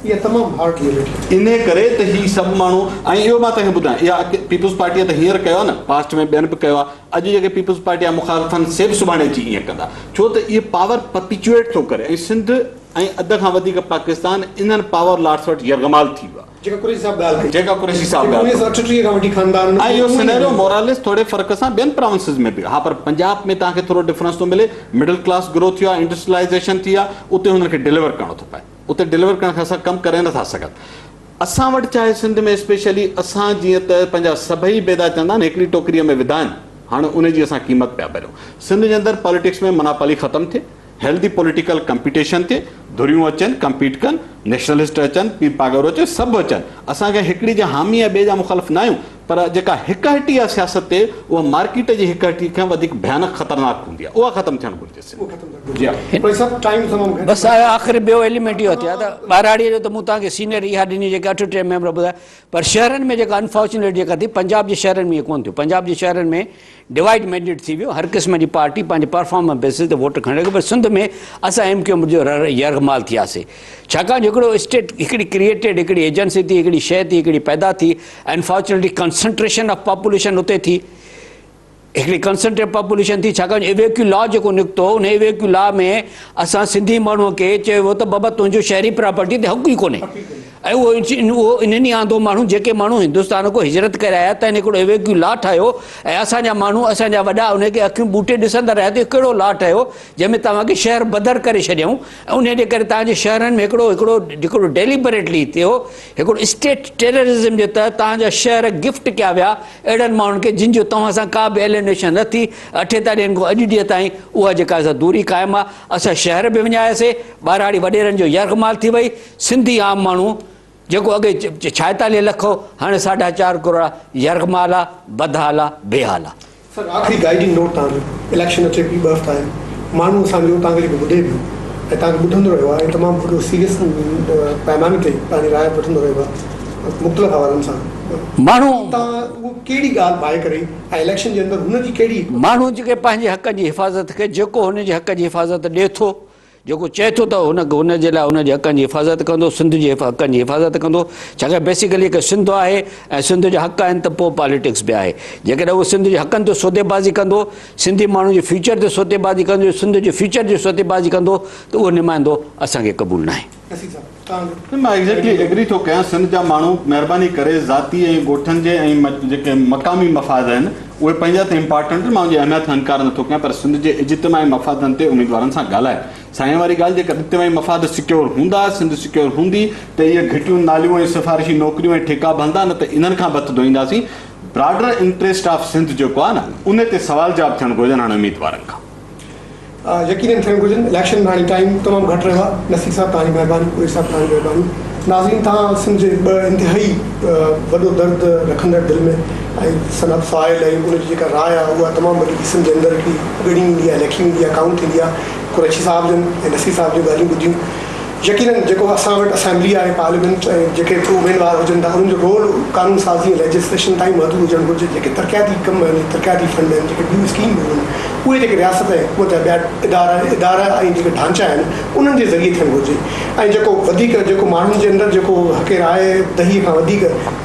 اها تمام هارڊ ريئلٽي. انهي ڪري ته هي سڀ ماڻهو ۽ اهو مان توهان کي ٻڌايان اها پيپلز پارٽيء ته هينئر ڪيو آهي نه پاسٽ ۾ ٻين به ڪيو آهي اڄ جيڪي پيپلز پارٽي جا مخالف آهن سي به سڀاڻي اچي ائين ڪندا ڇو ته اهي پاور پرپيچوئيٽ ٿو ڪري ۽ سنڌ ۽ اڌ کان وڌيڪ پاڪستان انهن پاور لارڊس وٽ يرغمال ٿي ويو آهي. جيڪا قريشي صاحب ڳالهه ڪئي. جيڪا قريشي صاحب ڳالهه ڪئي. 1938 کان وٺي خاندان ۽ اهو سينيريو موراليس ٿوري فرق سان ٻين پراونسز ۾ به ها پر پنجاب ۾ توهان کي ٿورو ڊفرنس ٿو ملي مڊل ڪلاس گرو ٿيو آهي انڊسٽريلائيزيشن ٿي آهي اتي هنن کي ڊليور ڪرڻو ٿو پئي اتي ڊليور ڪرڻ کان سواء ڪم ڪري نٿا سگهن. اسان وٽ ڇا آهي سنڌ ۾ اسپيشلي اسان جيئن ته پنهنجا سڀئي بيدا چوندا آهن هڪڙي ٽوڪريء ۾ وڌا آهن هاڻ ان جي اسان قيمت پيا ڀريون. سنڌ جي اندر پاليٽڪس ۾ مناپالي ختم ٿئي، هيلدي پوليٽيڪل ڪمپيٽيشن ٿئي، ڌريون اچن ڪمپيٽ ڪن، نيشنلسٽ اچن، پير پاڳارو اچي، سڀ اچن. اسان ڪنهن هڪڙي جا حامي يا ٻئي جا مخالف ناهيون پر جيڪا هڪ هٽي آهي سياست تي اها مارڪيٽ جي هڪ هٽي کان وڌيڪ ڀيانڪ خطرناڪ هوندي آهي اها ختم ٿيڻ گهرجي سنڌ ۾. جي ها. بس آخر ٻيو ايليمينٽ اهو ٿيو آهي ته ٻهراڙيء جو ته مون توهان کي سينري اها ڏني جيڪي 8 ٽي ميمبر ٻڌايا پر شهرن ۾ جيڪا انفارچونيٽ جيڪا ٿي پنجاب جي شهرن ۾ ائين ڪونه ٿيو پنجاب جي شهرن ۾ ڊوائيڊ مينڊيٽ ٿي ويو هر قسم جي پارٽي پنهنجي پرفارمنس بيسز تي ووٽ کڻي لڳي پر سنڌ ۾ اسان ايم ڪيو ايم جو يرغمال ٿياسي ڇاڪاڻ جو هڪڙو اسٽيٽ هڪڙي ڪريئيٽيڊ هڪڙي ايجنسي ٿي هڪڙي شيء ٿي هڪڙي پيدا ٿي انفارچونيٽلي ڪنسنٽريشن آف پاپوليشن اتي ٿي هڪڙي ڪنسنٽريٽ پاپوليشن ٿي ڇاڪاڻ جو ايويڪيو لا جيڪو نڪتو ان ايويڪيو لا ۾ اسان سنڌي ماڻهو کي چيو ويو ته بابا تنهنجو شهري پراپرٽي تي حق ئي ڪونهي ۽ اهو اهو انهن ئي آندو ماڻهو جيڪي ماڻهو هندستان کان هجرت ڪري آيا تنهن هڪڙو ايويڪيو لا ٺاهيو ۽ اسان جا ماڻهو اسان جا وڏا ان کي اکيون ٻوٽي ڏسندا رهيا ته اهو ڪهڙو لا ٺهيو جنهن ۾ توهان کي شهر بدر ڪري ڇڏيائون ۽ انهي جي ڪري توهان جي شهرن ۾ هڪڙو هڪڙو هڪڙو ڊيليبريٽلي ٿيو هڪڙو اسٽيٽ ٽيررزم جي تحت توهان جا شهر گفٽ ڪيا ويا اهڙن ماڻهن کي جن جو توهان سان ڪا به ايلينيشن نه ٿي اٺيتاليهن کان اڄ ڏينهن تائين اها جيڪا سا دوري قائم آهي اسان شهر به وڃاياسي ٻهراڙي وڏيرن جو يرغمال ٿي وئي سنڌي عام ماڻهو جيڪو اڳي 46 لک هو هاڻي ساڍا چار ڪروڙ آ يرغمال آ بدحال آ بي حال آ. سر آخري گائيڊنگ نوٽ توهان جو اليڪشن اچي پئي ٻه هفتا آهن ماڻهو اسان جو توهان کي جيڪو ٻڌي پيو ۽ توهان کي ٻڌندو رهيو آهي ۽ تمام وڏو سيريس پيماني تي پنهنجي راء به وٺندو رهيو آهي مختلف حوالن سان ماڻهو توهان اهو ڪهڙي ڳالهه ڀائي ڪري ۽ اليڪشن جي اندر هن جي ڪهڙي ماڻهو جيڪي پنهنجي حقن جي حفاظت کي جيڪو هن جي حق جي حفاظت ڏي ٿو جيڪو چئي ٿو ته هن هن جي لاء هن جي حقن جي حفاظت ڪندو، سنڌ جي حقن جي حفاظت ڪندو، ڇاڪاڻ بيسيڪلي هڪ سنڌ آهي ۽ سنڌ جا حق آهن ته پوء پاليٽڪس به آهي. جيڪڏهن هو سنڌ جي حقن تي سوديبازي ڪندو، سنڌي ماڻهن جي فيوچر تي سوديبازي ڪندو، سنڌ جي فيوچر جي سوديبازي ڪندو ته اهو نمائندو اسان کي قبول ناهي. نصير صاحب توهان جو. نه مان ايگزيڪٽلي ايگري ٿو ڪيان سنڌ جا ماڻهو مهرباني ڪري ذاتي ۽ ڳوٺن جي ۽ جيڪي مقامي مفاد آهن اهي پنهنجا ته امپارٽنٽ آهن مان ان جي اهميت کان انڪار نٿو ڪيان پر سنڌ جي اجتماعي مفادن تي اميدوارن سان ڳالهائي سائين واري ڳالهه جيڪر اجتماعي مفاد سڪيور هوندا سنڌ سڪيور هوندي ته اهي گهٽيون ناليون ۽ سفارشي نوڪريون ۽ ٺيڪا به هلندا نه ته انهن کان به هٿ ڌوئينداسين براڊر انٽريسٽ آف سنڌ جيڪو آهي نه ان تي سوال جواب ٿيڻ گهرجن هاڻي اميدوارن کان. يقينن ٿيڻ گهرجن اليڪشن ۾ هاڻي ٽائيم تمام گهٽ رهيو آهي نصير صاحب توهان جي مهرباني قريشي صاحب توهان جي مهرباني ناظرين توهان سنڌ جي ٻه انتهائي وڏو درد رکندڙ دل ۾ ۽ صنعت ساحل ۽ ان جي جيڪا راء آهي اها تمام وڏي سنڌ جي اندر هڪڙي ڳڻي ويندي آهي ليکي ويندي آهي ڪائونٽ ٿيندي آهي قريشي صاحب جن ۽ نصير صاحب جون ڳالهيون ٻڌيون يقينن جيڪو اسان وٽ اسيمبلي آهي پارليامينٽ ۽ جيڪي به اميدوار هجن ٿا انهن جو رول قانون سازي ۽ ليجسليشن تائين محدود هجڻ گهرجي جيڪي ترقياتي ڪم آهن ترقياتي فنڊ آهن جيڪي ٻيون اسڪيمون آهن اهي جيڪي رياست ۽ حڪومت جا ٻيا ادارا ادارا ۽ جيڪي ڍانچا آهن انهن جي ذريعي ٿيڻ گهرجي ۽ جيڪو وڌيڪ جيڪو ماڻهن جي اندر جيڪو حق راء دهي کان وڌيڪ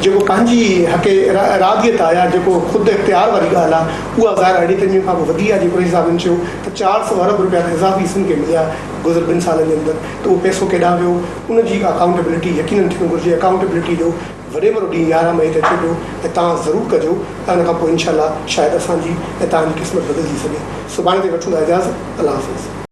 جيڪو پنهنجي حق اراديت آهي يا جيڪو خود اختيار واري ڳالهه آهي اها ظاهر آهي اهڙي تنظيم کان به وڌي آهي جيڪو رئيس صاحب جن چيو ته 400 ارب رپيا ته اضافي سنڌ کي مليا گذريل ٻن سالن جي اندر ته اهو پئسو ڪيڏانهن ويو ان جي اڪائونٽيبلٽي يقينن ٿيڻ گهرجي اڪائونٽيبلٽي جو وڏي وڏو ڏينهن 11 مئي تي اچي پيو ۽ توهان ضرور ڪجو ۽ ان کان پوء انشاء الله شايد اسان جي ۽ توهان جي قسمت بدلجي سگهي سڀاڻي تائين وٺون ٿا اجازت الله حافظ.